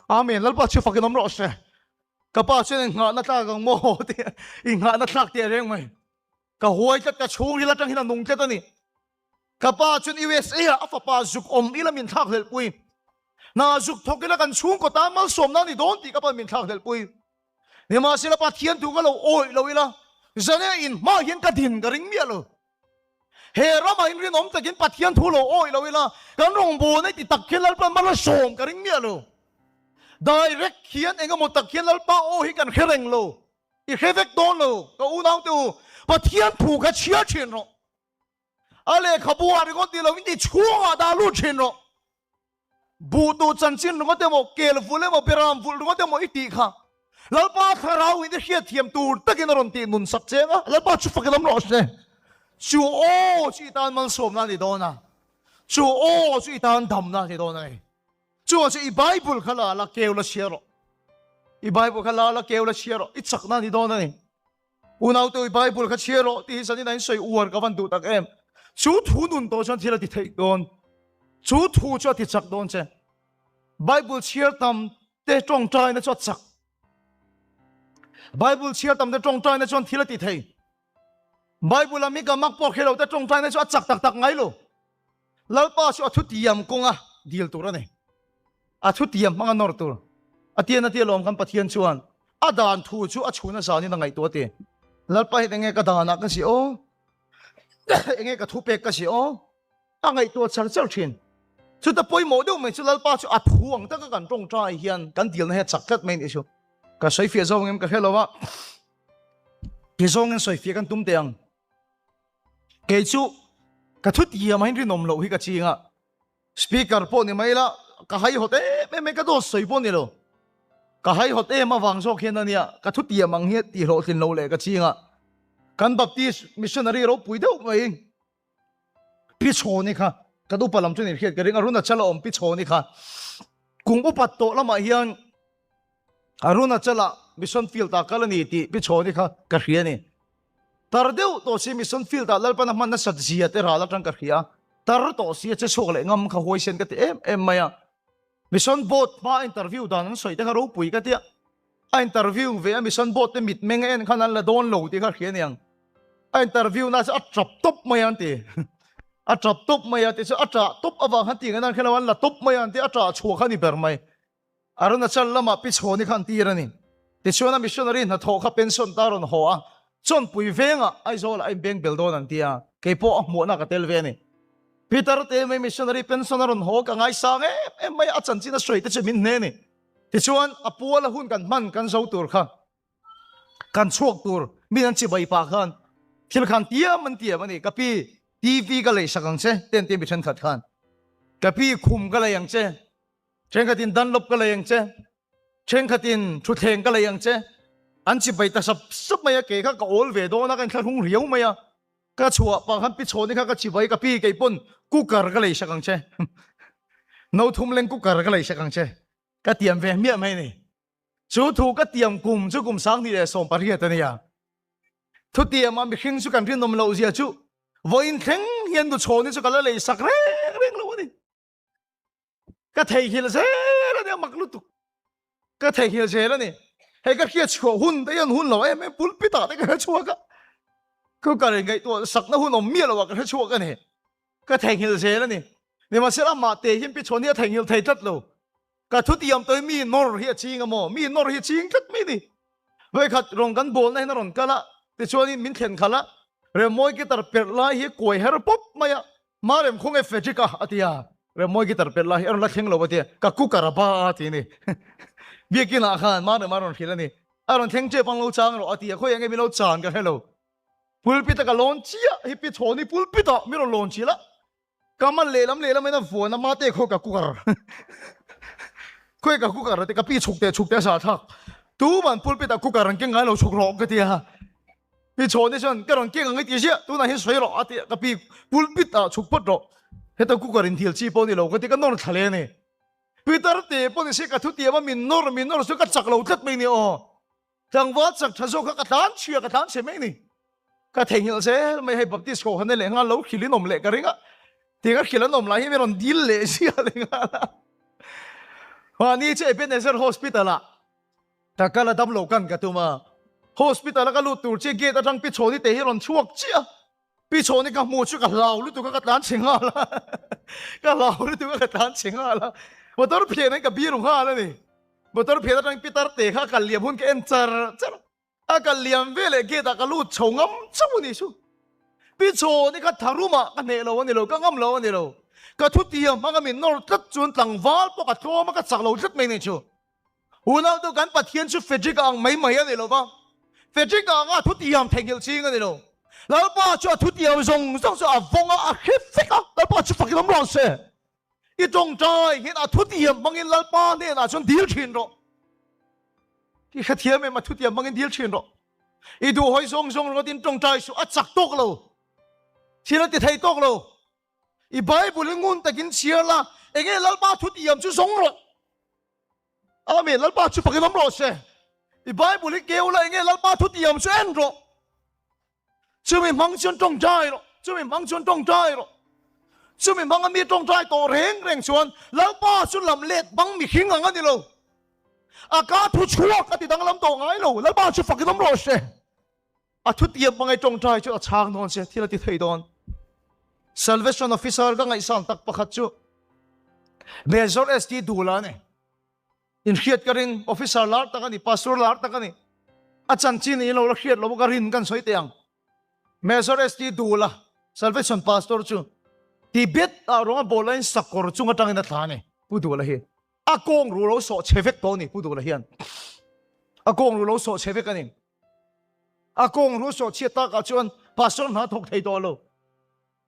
Amen. Lalpa chu fakin awm rawh se. Ka pa chuan in nghahna tlak ang maw ti in nghahna tlak teh reng mai. Ka huai tlat, ka chhungril atang hian a nung tlat a ni. Ka pa chuan USA ah a fapa zuk awm ila min thlak hlelh pui. Hna zuk thawk ila kan chhungkaw tan malsawmna a ni dawn tih ka pa'n min thlak hlelh pui. Nimahsela Pathian thu ka lo awih lo ila, zane in hmaah hian ka din ka ring miah lo. He ramah hian rinawm takin Pathian thu lo awih lo ila, kan rawngbawlna i ti tak hian Lalpa'n mal a sawm ka ring miah lo. Direct hian engemaw tak hian Lalpa aw hi kan hre reng lo. I hre vek dawn lo, ka unaute u, Pathian thu kha chhiar thin rawh. A lehkhabu ah ringawt ni lovin i chhungah dah lut thin rawh. Buh tuh chanchin ringawt emaw, kel vulh emaw, beram vulh ringawt emaw i tih kha Lalpa thlarau in i hriatthiam tur takin a rawn tih nun sak cheng a, Lalpa chu fakin awm rawh se. Chu aw chu i tan malsawmna a ni dawn a, chu aw chu i tan damna a ni dawn a ni. Chuan chu i Bible kha la la keu la chhiar rawh. I Bible kha la la keu la chhiar rawh. I chakna a ni dawn a ni. Unaute i Bible kha chhiar rawh tih hi zanin a insawi uar ka van duh tak em. Chu thu nun tawh chuan thil a ti theih dawn. Chu thu chu a ti chak dawn che. Bible chhiar tam te tawngtaina chu a chak. Bible chhiar tam te tawngtaina chuan thil a ti thei. Bible a mi ka mak pawh hre lo te tawngtaina chu a chak tak tak ngai lo. Lalpa chu a thutiam kawnga dil tur a ni. A thutiam hmanga nawr tur. A tian a tia lawm kan Pathian chuan a dan thu chu a chhun a zanin a ngaihtuah a ti. Lalpa hian enge ka danah ka si aw? Enge ka thupek ka si aw? A ngaihtuah char char thin. Chuta pawimawh deuh mai chu Lalpa chu a thu ang taka kan tawngtai hian kan dilna hi a chak tlat mai a nih chu. Ka sawifiah zawng em ka hre lo a. Ti zawngin sawifiah kan tum teh ang. Kei chu ka thu tiam ahin rinawm loh hi ka ching a, speaker pawh ni mai la ka haihawt em em mai ka dawt sawi pawh ni lo, ka haihawt em avang zawk hian ania ka thu tiam ang hi tih hlawhtlin lo leh ka ching a, kan Baptist missionary ropui deuh mai Pi Chhawni kha kan upa lam chu ni hriat ka ring, Arunachal a awm Pi Chhawni kha kum upat tawh lamah hian Arunachal-ah mission field-ah kal a ni tih Pi Chhawni kha ka hria a ni. Tar deuh tawh si mission field-ah Lalpan a hman nasat zia te ral atang ka hria. Tar tawh si a che chhuak leh ngam kha huaisen ka ti em em mai a. Mission board hma interview dan an sawi te kha ropui ka tia. A interview ve a mission board te mitmeng a en khan an la dawn lo tih kha hria aniang. A interview na chu a tap tawp mai a an ti. A tap tawp mai a, tichuan a tah tawp avang khan tih ngaihna an hre lo a, an la tawp mai a an ti a, a tah chhuah kha a ni ber mai. Arunachal lamah Pi Chhawni kha an tir a ni. Tichuan a missionary hnathawh kha pension ta rawn haw a, Chawnpui vengah Aizawlah a inbeng bel dawn an ti a, kei pawh a hmuahna ka tel ve a ni. Peter te mai missionary pension a rawn haw ka ngaisang em em mai a, a chanchin a sawi te chu min hne a ni. Tichuan a puala hun kan hman kan zo tur kha kan chhuak tur min an chibai pah khan thil khan tiam an tiam a ni, ka pi TV ka lei sak ang che te an ti a mi thenkhat khan, ka pi khum ka lei ang che, Thenkhatin Dunlop ka lei ang che, thenkhatin thutthleng ka lei ang che. An chibai ta sap sap mai a, kei kha ka awl ve dawn a, ka inthlahrung riau mai a. Ka chhuah pah khan Pichhawni kha ka chibai, ka pi kei pawn cooker ka lei sak ang che, no thum leng cooker ka lei sak ang che, ka tiam ve hmiah mai a ni. Chu thu ka tiam kum chu kum 2018 a nia. Thutiama mihring chu kan rinawm loh zia chu vawiin thleng hian Nuchhawni chu ka la lei sak reng reng lo a ni. Ka theihnghilh zel a ni, a mak lutuk. Ka theihnghilh zel a ni. Hei ka hriat chhuah hun te hian hun lo em em pulpit ah te ka hre chhuak a. Cooker in ngaihtuah sakna hun awm miah lo ah ka hre chhuak a ni. Ka theihnghilh zel a ni. Nimahsela amah te hian pi chhuan hi a theihnghilh thei tlat lo. Ka thutiam tawh hi mi nawr hi a ching a maw? Mi nawr hi a ching tlat mai a ni. Vawikhat rawn kan bawlna hian a rawn kal a, tichuanin min thlen khalh a, Remawi guitar perh lai hi kuai her pawp mai a, Marem khaw nge Frederick a a ti a, Remawi guitar perh lai hi a rawn la thleng lo a ti a, ka cooker a ba a ti a ni. Biakin ah khan Marem a rawn hrilh a ni, a rawn thleng tep ang lo chang rawh a ti a, khawiah nge min lo chan ka hre lo. Pulpit a ka lawn chiah hi pi chhawni pulpit ah min rawn lawn chilh a, Ka man lehlam lehlam in a vuan a mate khawi ka cooker khawi ka cooker te ka pi chhuk teh chhuk teh a sah thlak tuman pulpit ah cooker an keng ngai lo chhuk rawh ka ti a pi chhawni chuan ka rawn keng ang i ti ziah tunah hian sawi rawh a ti a ka pi pulpit ah chhuk phawt rawh heta cooker in thil chi pawh ni lo ka ti ka nawr thla le a ni Peter te pawh ni se ka thutiam a min nawr min nawr chu ka chak lo tlat mai ni aw Tlangval chak tha zawk kha ka tlan chhia, ka tlan chhe mai ni. Ka theihnghilh zel mai hei Baptist kohhran leh nghal lo hrilh in awm leh ka ring a. Tiang a hrilh an awm lai hi mi rawn dil leh zia leh nghal a. Mahni chu Ebenezer Hospital ah ka kal a damlo kan ka tum a. Hospital a ka lut tur chiah gate atang Pi Chhawni te hi rawn chhuak chiah a. Pi Chhawni ka hmuh chu ka hlau lutuk a ka tlan chhe nghal a. Ka hlau lutuk a ka tlan chhe nghal a. Motor phian in ka biru nghal a ni. Motor phian atang pitar te kha a kal liam hun ka en char char a. A kal liam ve leh gate ah ka lut chho ngam chauh a ni chu. Pi Chhawni kha tharum ah ka hneh lo a ni lo, ka ngam lo a ni lo. Ka thutiam hmang a min nawr tlat chuan tlangval pawh ka tlawm a ka chak lo tlat mai a ni chu. Unau tu kan Pathian chu Frederick ang mai mai a ni lo va, Frederick anga thutiam theihnghilh ching a ni lo. Lalpa chu a thutiam zawng zawng chu a vawng a, a hre vek a, Lalpa chu fakin awm rawh se. I tawngtai hian a thutiam hmangin Lalpa hnenah chuan dil thin rawh. I hrethiam em a thutiam hmangin dil thin rawh. I duhhawi zawng zawng ringawtin tawngtai suh, a chak tawk lo, thil a ti thei tawk lo. I Bible hi ngun takin chhiar la, enge Lalpa thutiam chu zawng rawh. Amen, Lalpa chu fakin awm rawh se. I Bible hi keu la, enge Lalpa thutiam chu en rawh. Chumi hmang chuan tawngtai rawh, chumi hmang chuan tawngtai rawh. Chumi hmanga mi tawngtai tawh reng reng chuan Lalpa chu lam let bang mihring ang a ni lo. A ka thu chhuak a ti danglam tawh ngai lo. Lalpa chu fakin awm rawh se. A thutiam hmangai tawngtai chu a chhang dawn che, thil a ti thei dawn. Salvation Officer ka ngaihsan tak pakhat chu Major ST Dula a ni. Inhriat ka ring, officer lar tak a ni, pastor lar tak a ni. A chanchin in lo la hriat lo ka rin kan sawi teh ang. Major ST Dula, Salvation Pastor chu Tibet ah rawng a bawl laiin sakawr chung atangin a thla a ni, Pu Dula hi. A kawng ru lo sawh chhe vek tawh a ni, Pu Dula hian. A kawng ru lo sawh chhe vek a ni. A kawng ru sawh chhiat takah chuan pastor hna thawk thei tawh lo.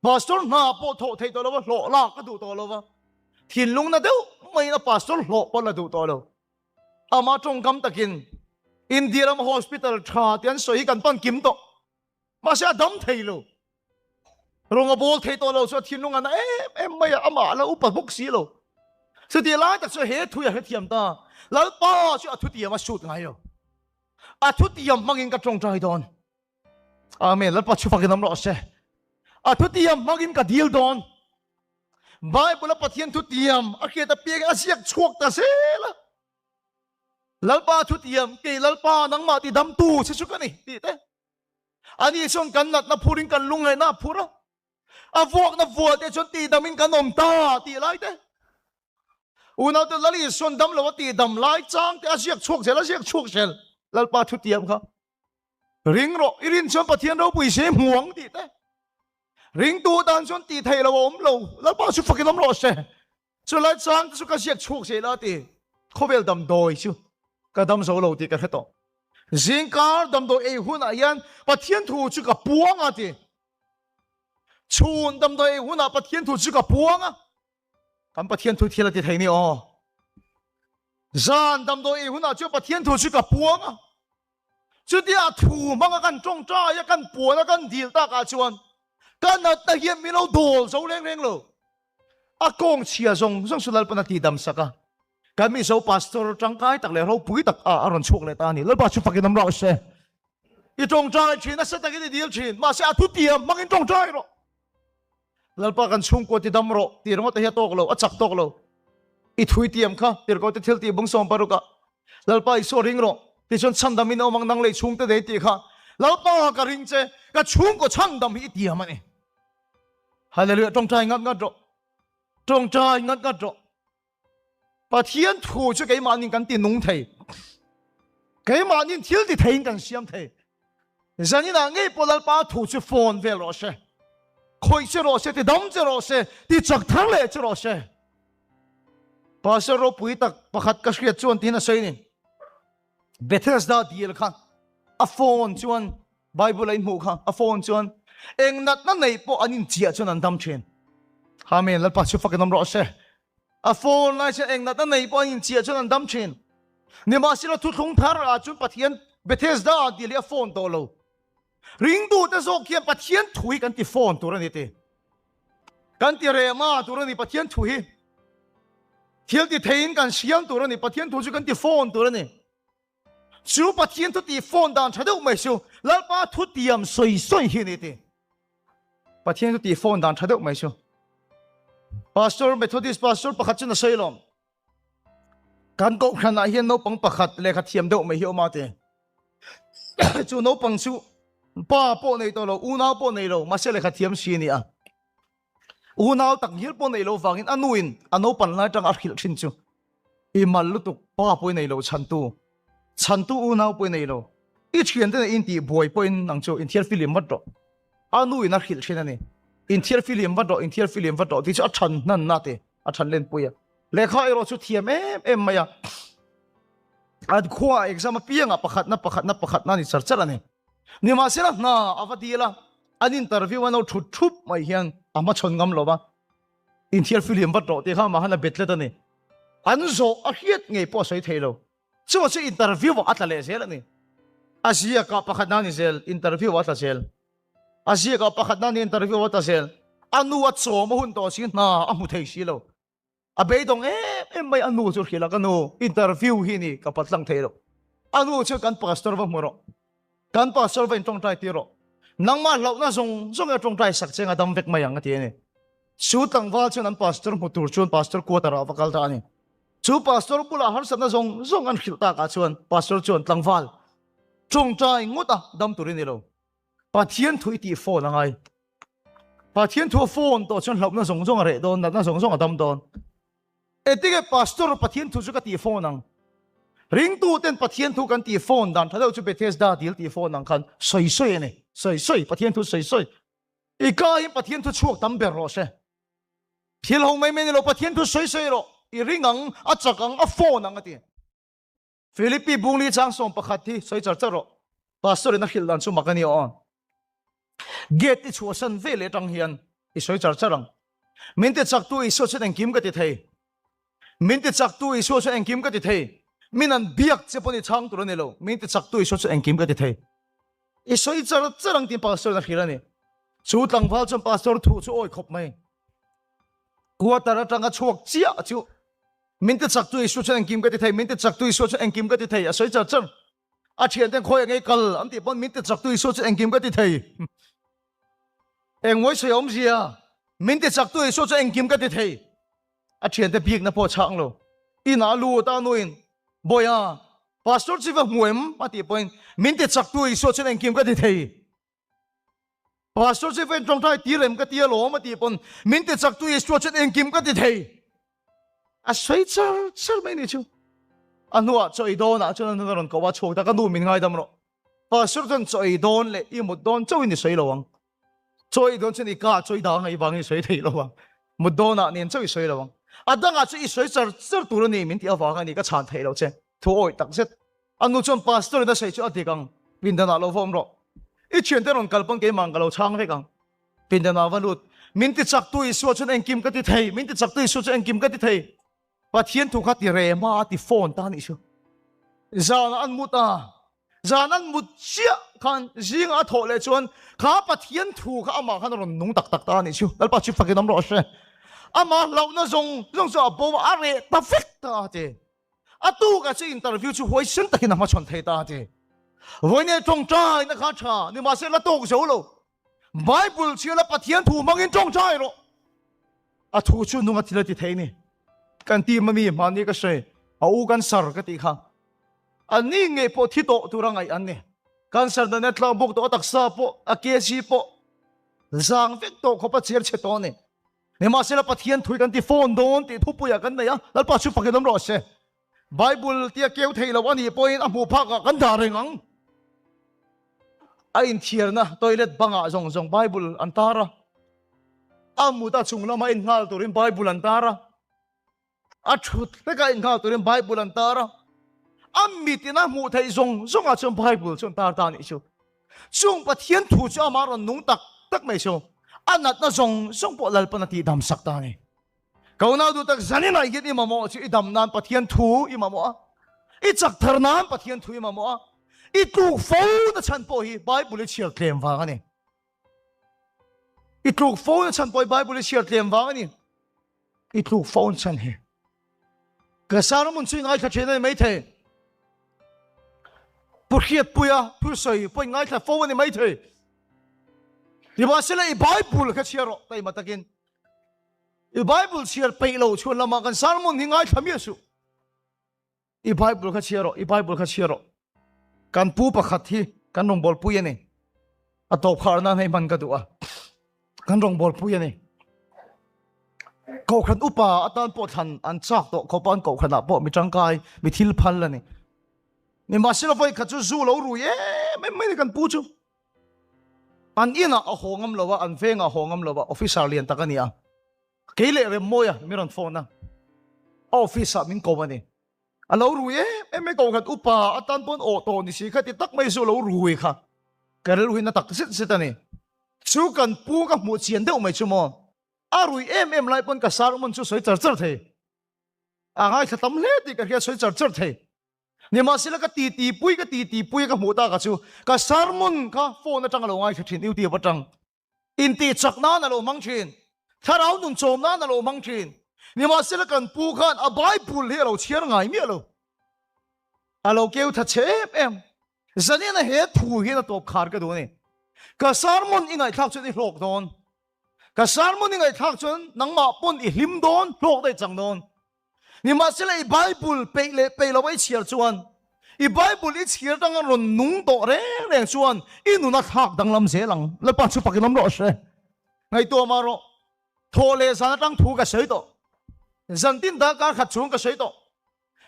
Pastor hna pawh thawh thei tawh lo va, hlawh lak a duh tawh lo va, thinlung na deuh maiin a pastor hlawh pawh la duh tawh lo. Amah tawngkam takin India rama hospital tha te an sawi hi kan pan kim tawh. Mahse a dam thei lo. Rawng a bawl thei tawh lo chu a thinlung a na em em mai a, amah a la upa bawk si lo. Chutih lai tak chu he thui a hrethiam ta, Lalpa chu a thutiam a sut ngai lo. A thutiam hmangin ka tawngtai dawn. Amen. Lalpa chu fakin awm rawh se. A thutiam hmangin ka dil dawn. Bible a Pathian thutiam a hriat apiang a ziak chhuak ta zel a. Lalpa thutiam kei Lalpa nangmah ti damtu che chu ka ni tih te. Ani chuan kan natna phurin kan lungngaihna a phur a. A vuakna vual te chuan tihdamin kan awm ta tih lai te. Unaute Lal Isuan dam lo a tihdam lai chang te a ziak chhuak zel a ziak chhuak zel. Lalpa thutiam kha ring rawh i rin chuan Pathian ropui se hmu ang tih te. Ringtu tan chuan tih theih lo a awm lo. Lalpa chu fakin awm rawh se. Chulai chang te chu ka ziak chhuak zel a ti. Khawvel damdawi chu ka dam zo lo tih ka hre tawh. Zingkar damdawi ei hunah hian Pathian thu chu ka puang a ti. Chhun damdawi ei hunah Pathian thu chu ka puang a. Kan Pathian thu thil a ti thei ni aw. Zan damdawi ei hunah chuan Pathian thu chu ka puang a. Chutia thu hmanga kan tawngtai a, kan puan a, kan dil takah chuan ka natna hian min lo dawl zo reng reng lo. A kawng chhia zawng zawng chu Lalpan a tihdam sak a. Kan Mizo pastor tangkai tak leh ropui tak a a rawn chhuak leh ta a ni. Lalpa chu fakin awm rawh se. I tawngtai thin, nasa takin i dil thin, mahse a thutiam hmangin tawngtai rawh. Lalpa kan chhungkua ti dam rawh tih ringawt te hi a tawk lo, a chak tawk lo. I thui tiam kha tirhkoh te thil tih bung sawm paruk ah Lalpa Isua ring rawh tichuan chhandam in awm ang nang lei chhungte nei tih kha Lalpa ka ring che ka chhungkaw chhandam hi i tiam a ni. Hallelujah tawngtai ngat ngat rawh. Tawngtai ngat ngat rawh. Pathian thu chu keimahnin kan ti nung thei. Keimahnin thil ti theiin kan siam thei. Zaninah ngei pawh Lalpa thu chu phone vel rawh se. Khawih che rawh se, ti dam che rawh se, ti chak thar leh che rawh se. Pastor ropui tak pakhat ka hriat chuan tihin a sawi ni. Bethesda dil kha a phone chuan Bible a inhmuh kha a phone chuan eng natna nei pawh an inchiah chuan an dam thin. Amen. Lalpa chu fakin awm rawh se. A phone lai chuan eng natna nei pawh an inchiah chuan an dam thin. Nimahsela thuthlung thar ah chuan Pathian Bethesda dil hi a phone tawh lo. Ringtute zawk hian Pathian thu hi kan ti phone tur a ni ti. Kan ti rehma tur a ni Pathian thu hi. Thil ti theiin kan siam tur a ni Pathian thu chu kan ti phone tur a ni. Chu Pathian thu ti phone dan tha deuh mai chu Lalpa thu tiam sawi sawi hi a ni ti. Pathian thu ti phone dan tha deuh mai chu. Pastor Methodist Pastor pakhat chu na sawi lawm. Kan kohhran ah hian naupang pakhat lehkha thiam deuh mai hi awm a ti. Chu naupang chu pa pawh nei tawh lo, unau pawh nei lo, mahse lehkha thiam si a ni a. Unau tak ngial pawh nei lo vangin a nuin a naupan lai atanga a hrilh thin chu i mal lutuk, pa pawh i nei lo, chhantu, chhantu unau pawh i nei lo, i thiante nen intih buai pawhin nang chu inthiar filim vat rawh. A nuin a hrilh thin a ni. Inthiar filim vat rawh, inthiar filim vat rawh tih chu a than hnanna ti, a than lenpui a. Lehkha erawh chu thiam em em mai a. An khua exam apiangah pakhatna pakhatna pakhatna a ni char char a ni. Nimahsela hna a va dil a, an interview an lo thut thup mai hian a hmachhawn ngam lo va, inthiar filim vat rawh tih kha amah khan a bet tlat a ni. An zawh a hriat ngei pawh a sawi thei lo. Chuvang chu interview ah a tla leh zel a ni. A ziakah pakhatna a ni zel, interview ah a tla zel. A ziakah pakhatna a ni, interview ah a tla zel. A nu a chawm a hun tawh si, hna a hmu thei si lo. A beidawng em em mai a nu chu hrilh a, ka nu interview hi ni ka patlang thei lo. A nu chuan kan pastor va hmu rawh, kan pastor va intawngtai tir rawh, nangmah hlauhna zawng zawng hi a tawngtai sak che anga dam vek mai ang a ti a ni. Chu tlangval chuan an pastor hmu tur chuan pastor quarter ah va kal ta a ni. Chu pastor bulah harsatna zawng zawng an hrilh takah chuan pastor chuan tlangval tawngtai ngawt a dam tur i ni lo. Pathian thu i tih phone a ngai. Pathian thu a phone tawh chuan hlauhna zawng zawng a reh dawn, natna zawng zawng a dam dawn. Engtinge pastor Pathian thu chu ka tih phone ang? Ringtu ten Pathian thu kan tih phone dan tha deuh chu Bethesda dil tih phone ang khan sawi sawi a ni. Sawi sawi, Pathian thu sawi sawi. I ka in Pathian thu chhuak tam ber rawh se. Thil ho mai mai ni lo, Pathian thu sawi sawi rawh. I ring ang, a chak ang, a phone ang a ti. Philippi bungli chang 11 hi sawi char char rawh. Pastor in a hrilh dan chu mak a ni aw. Gate i chhuahsan ve leh atang hian i sawi char char ang. Min ti chaktu Isua chuan engkim ka ti thei. Min ti chaktu Isua chuan engkim ka ti thei. Min an biak che pawh ni chhang tur a ni lo. Min ti chaktu Isua chuan engkim ka ti thei. I sawi char char ang tiin pastor in a hrilh a ni. Chu tlangval chuan pastor thu chu awi khawp mai. Quarter atanga chhuak chiah chu Min ti chaktu Isua chuan engkim ka ti thei, min ti chaktu Isua chuan engkim ka ti thei, a sawi char char. A thianten khawi angei kal an tih pawn min ti chaktu Isua chuan engkim ka ti thei. Engmawi sawi a awmzia, min ti chaktu Isua chuan engkim ka ti thei. A thiante bikna pawh a chhang lo. Inah a lut a nuin, Bawiha, Pastor chi va hmu em? a tih pawhin, min ti chaktu Isua chuan engkim ka ti thei. Pastor chu fen tawngtai ti rem ka ti alawm a tih pawn min ti chak tu Isua chuan engkim ka ti thei. A sawi char char mai ni chu. A hnuah chaw ei dawnah chuan a rawn ko a chhuak ta ka nu min ngaidam rawh. Pastor chuan chaw ei dawn leh i mut dawn chauhin i sawi lo ang. Chaw ei dawn chuan i ka chaw i dang i vangin i sawi thei lo ang. Mut dawnah nen chauh i sawi lo ang. A dangah chu i sawi char char tur a ni min tih avang a ni ka chhan thei lo che. Thu awih tak zet. A nu chuan Pastor in a sawi chu a dik ang, pindanah lo va awm rawh. I thiante rawn kal pawn keimah ka lo chhang vek ang. Pindanah va lut. Min ti chak tu Isua chuan engkim ka ti thei, min ti chak tu Isua chuan engkim ka ti thei. Pathian thu kha ti rem a, a ti phone ta a nih chu. Zanah an mut a, zan an mut chiah khan zingah a thawh leh chuan kha Pathian thu kha amah khan a rawn nung tak tak ta a nih chu. Lalpa chu fakin awm rawh a hre. Amah hlauhna zawng zawng chu a bo a, a reh ta vek ta a ti. A tukah chu interview chu huaisen takin a hmachhawn thei ta a ti. Vawinia tawngtaina kha tha, nimahse la tawk zo lo. Bible chhiala Pathian thu hmangin tawngtai rawh. A thu chu nunga thil a ti thei ni. Kan team a mi hmani ka sawi, a u cancer ka tih kha. An ni ngei pawh thi tawh tura ngaih an ni. Cancer natna tlang bawk tawh a taksa pawh, a kg pawh zang vek tawh khawp a cher chhe tawh a ni. Nimahsela Pathian thui kan ti phone dawn tih thupuiah kan nei a, Lalpa chu fakin awm rawh se. Bible tia keu thei lo a nih pawhin a hmuh phakah kan dah reng ang. A inthiarna toilet bangah zawng zawng Bible an tar a, a mut a chung lama innghal turin Bible an tar a. A thut hlekah innghal turin Bible an tar a, a mit ina hmuh theih zawng zawngah chuan Bible chu an tar ta a nih chu. Chung Pathian thu chu amah rawn nung tak tak mai chu a natna zawng zawng pawh Lalpan a tihdam sak ta a ni. Ka unau duh tak zaninah hian i mamawh chu i dam nan Pathian thu i mamawh a, i chak thar nan Pathian thu i mamawh a, i tluk fo na chhan pawh hi Bible i chhiar tlem vang a ni. I tluk fo na chhan pawh hi Bible i chhiar tlem vang a ni. I tluk phone chhan hi. Ka sermon chu i ngaithla thin a ni maithei. Pu Hriatpuia thusawi pawh i ngaithla fo a ni maithei. Nimahsela i Bible kha chhiar rawh taima takin. I Bible chhiar peih lo chhuan lamah kan sermon hi ngaithla miah suh. I Bible kha chhiar rawh, i Bible kha chhiar rawh. Kan pu pakhat hi kan rawngbawlpui a ni. A tawp khar nan hei hman ka duh a. Kan rawngbawlpui a ni. Kohhran upa atan pawh thlan an chak tawh khawp a, an kohhranah pawh mi tangkai, mi thil phal a ni. Nimahsela vawi khat chu zu lo rui em em mai ni kan pu chu. An inah a haw ngam lo a, an vengah a haw ngam lo a, officer lian tak a ni a. Kei leh Remmawia min rawn phone a, a office ah min ko a ni. A lo rui em em mai kohkhat upa atan pawn awh tawh ni si kha ti tak mai chu a lo rui kha. Ka rilru hi na tak zet zet a ni. Chu kan pu ka hmuh chian deuh mai chu maw. A rui em em lai pawn ka sermon chu sawi char char thei. A ngaithla tam hle tih ka hria sawi char char thei. Nimahsela ka titi pui ka titi pui a ka hmuh tak ah chu ka sermon kha phone atang a lo ngaithla thin YouTube atang. Intih chak nan a lo hmang thin. Thlarau nun chawm nan a lo hmang thin. Nimahsela kan pu khan a Bible hi a lo chhiar ngai miah lo. A lo keu tha che em em. Zanina he thu hian a tawp khar ka duh a ni. Ka sermon i ngaihthlak chuan i hlawk dawn. Ka sermon i ngaihthlak chuan nangmah pawn i hlim dawn, hlawk daih chang dawn. Nimahsela i Bible peih leh peih lo a i chhiar chuan, i Bible i chhiar atanga rawn nung tawh reng reng chuan i nun a thlak danglam zel ang. Lalpa chu fakin awm rawh hre. Ngaihtuah mah rawh. Thawh leh zan atang thu ka sawi tawh. Zan tin dang kar khat chhung ka sawi tawh.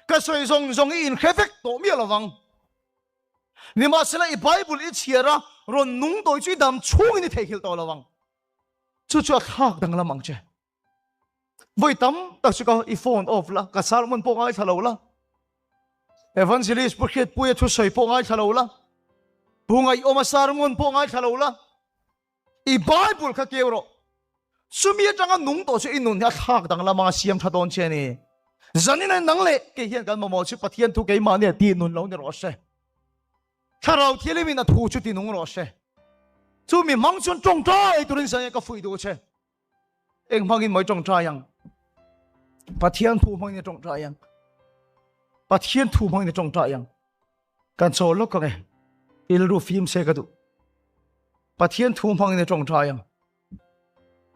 Ka sawi zawng zawng i inhre vek tawh miah lovang. Nimahsela i Bible i chhiar a rawn nung tawh hi chu i dam chhungin i theihnghilh tawh lovang. Chu chu a thlak danglam ang che. Vawi tam tak chu ka i phone off la, ka sermon pawh ngaithla lo la, Evangelist Pu Hriatpuia thusawi pawh ngaithla lo la, Pu Ngaihawma sermon pawh ngaithla lo la, i Bible kha keu rawh. Chumi atanga nung tawh chu i nun hi a thlak danglam anga siam tha dawn che a ni. Zanin a nang leh kei hian kan mamawh chu Pathian thu keimahni a tih nun lo ni rawh se. Thlarau Thianghlimin a thu chu ti nung rawh se. Chumi hmang chuan tawngtai turin zanin ka fuih duh che. Eng hmangin maw i tawngtai ang? Pathian thu hmangin i tawngtai ang. Pathian thu hmangin i tawngtai ang. Kan chawl lawk ang e. Rilru fim se ka duh. Pathian thu hmangin i tawngtai ang.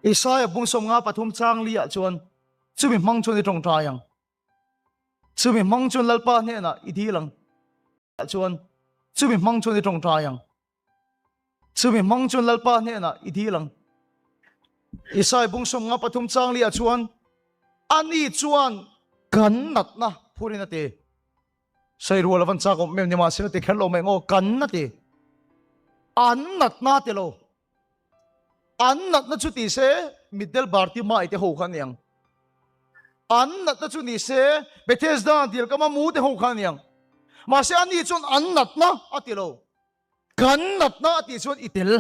Isaiah bung 53 chang li ah chuan chumi hmang chuan i tawngtai ang. Chumi hmang chuan Lalpa hnenah i dil ang. Chuan chumi hmang chuan i tawngtai ang. Chumi hmang chuan Lalpa hnenah i dil ang. Isai bung 53 chang liah chuan ani chuan kan natna phurin a ti. Sawi rual avan chak awm em nimahsela ti kher lo mai ngaw kan a ti. An natna ti lo. An natna chu ti se mitdel Bartimai te ho kha a niang. An natna chu ni se Bethesda dil kama mu te ho kha a niang. Mahse ani chuan an natna a ti lo. Kan natna a tih chuan i tel.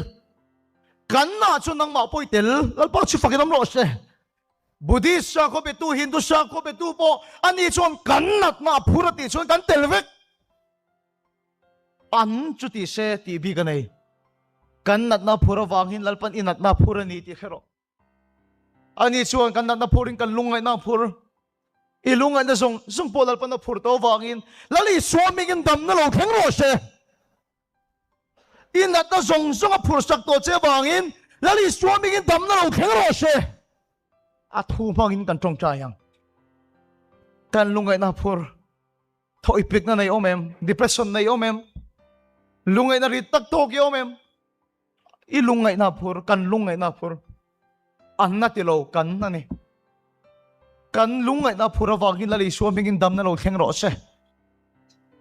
Kan nah chuan nangmah pawh i tel. Lalpa chu fakin awm rawh se. Buddhist sakhaw betu, Hindu sakhaw betu pawh ani chuan kan natna a phur a tih chuan kan tel vek. An chu ti se tih bik a nei. Kan natna a phur avangin Lalpan i natna a phur a ni tih hre rawh. Ani chuan kan natna phurin kan lungngaihna a phur. I lungngaihna zawng zawng pawh Lalpan a phur tawh avangin Lal Isua mingin damna lo thleng rawh se. I natna zawng zawng a phur sak tawh che avangin Lal Isua mingin damna lo thleng rawh se. A thu hmangin kan tawngtai ang. Kan lungngaihna a phur. Thaw ipikna nei awm em? Depression nei awm em? Lungngaihna rit tak tawk i awm em? I lungngaihna phur, kan lungngaihna phur. An na ti lo, kan a ni. Kan lungngaihna phur avangin Lal Isua hmingin damna lo thleng rawh se.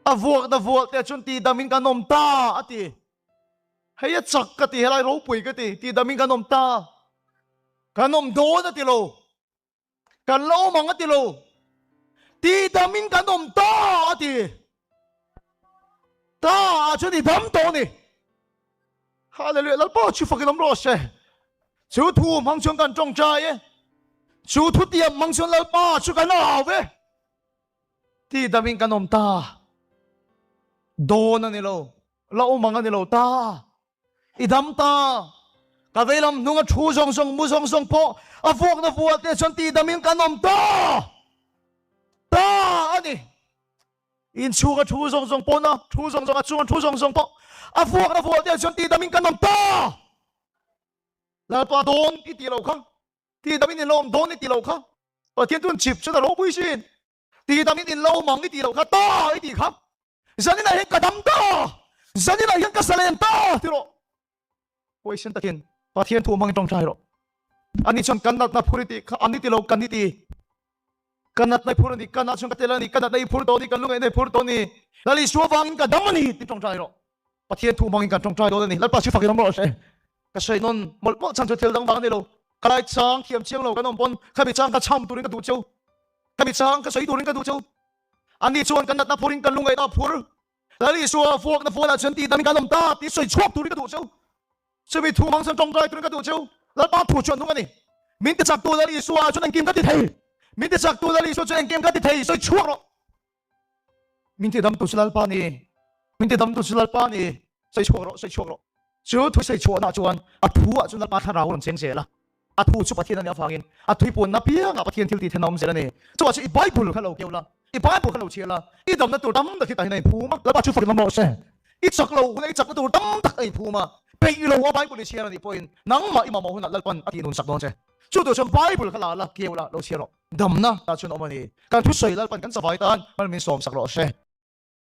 A vuakna vuak te chuan tihdamin kan awm ta a ti. Hei a chak ka ti, helai ropui ka ti, tihdamin kan awm ta. Kan awm dawn a ti lo. Kan la awm ang a ti lo. Tihdamin kan awm ta a ti. Ta ah chuan i dam tawh a ni. Hallelujah. Lalpa chu fakin awm rawh se. Chu thu hmang chuan kan tawngtai e. Chu thu tiam hmang chuan Lalpa chu kan au ve. Tihdamin kan awm ta. Dawn a ni lo. La awm ang a ni lo ta. I dam ta. Ka veilam hnunga thu zawng zawng, mu zawng zawng pawh a vuakna vuah te chuan tihdamin kan awm ta. Ta a ni. Inchhunga thu zawng zawng pawhna thu zawng zawng, a chunga thu zawng zawng pawh a vuakna vuah te chuan tihdamin kan awm ta. Lalpa dawn i tih loh kha. Tihdamin in la awm dawn i tih loh kha. Pathian chuan chip chuan a ropui sin. Tihdamin in la awm ang i tih loh kha. Ta i tih kha. Zaninah hian ka dam ta, zaninah hian ka zalen ta ti rawh. Huaisen takin Pathian thu hmangin tawngtai rawh. Ani chuan kan natna phur i tih kha an ni ti lo kan ni ti. Ka natna i phur a ni, ka nah chuan ka tel a ni, ka natna i phur tawh a ni, ka lungaihna i phur tawh a ni. Lal Isua vangin ka dam a ni ti tawngtai rawh. Pathian thu hmangin kan tawngtai dawn a ni. Lalpa chu fakin awm rawh se. Ka sawi nawn mawlh mawlh chhan chu thil dang vang a ni lo. Ka lai chang thiam chiang lo kan awm pawn khami chang ka cham turin ka duh cheu. Khami chang ka sawi turin ka duh cheu. Ani chuan kan natna phurin kan lungaihna a phur. Lal Isua vuakna fualah chuan tih damin kan awm ta tih sawi chhuak turin ka duh cheu. Chumi thu hmang chuan tawngtai turin ka duh cheu. Lalpa thu chu a nung a ni. Min tichaktu Lal Isua chuan engkim ka ti thei. Min tichaktu Lal Isua chuan engkim ka ti thei. Sawi chhuak rawh. Min tidamtu chu Lalpa a ni. Min tidamtu chu Lalpa a ni. Sawi chhuak rawh, sawi chhuak rawh. Chu thu sawi chhuahna chuan a thu ah chuan Lalpa thlarau a rawn cheng zel a. A thu chu Pathian a nih avangin a tuipunna piangah Pathian thil tih then a awm zel a ni. Chuvah chu i Bible kha lo keu la, i Bible kha lo chhiar la, i damna tur tam tak hi tah hian a inphum a, Lalpa chu fakin awm rawh se. I chak lo hunah i chakna tur tam tak a inphum a, peih lo a Bible i chhiar a nih pawhin nangmah i mamawh hunah Lalpan a tihnun sak dawn che. Chu tur chuan Bible kha la la, keu la, lo chhiar rawh. Damna tah chuan a awm a ni. Kan thusawi Lalpan kan chavai tan hman min sawm sak rawh se.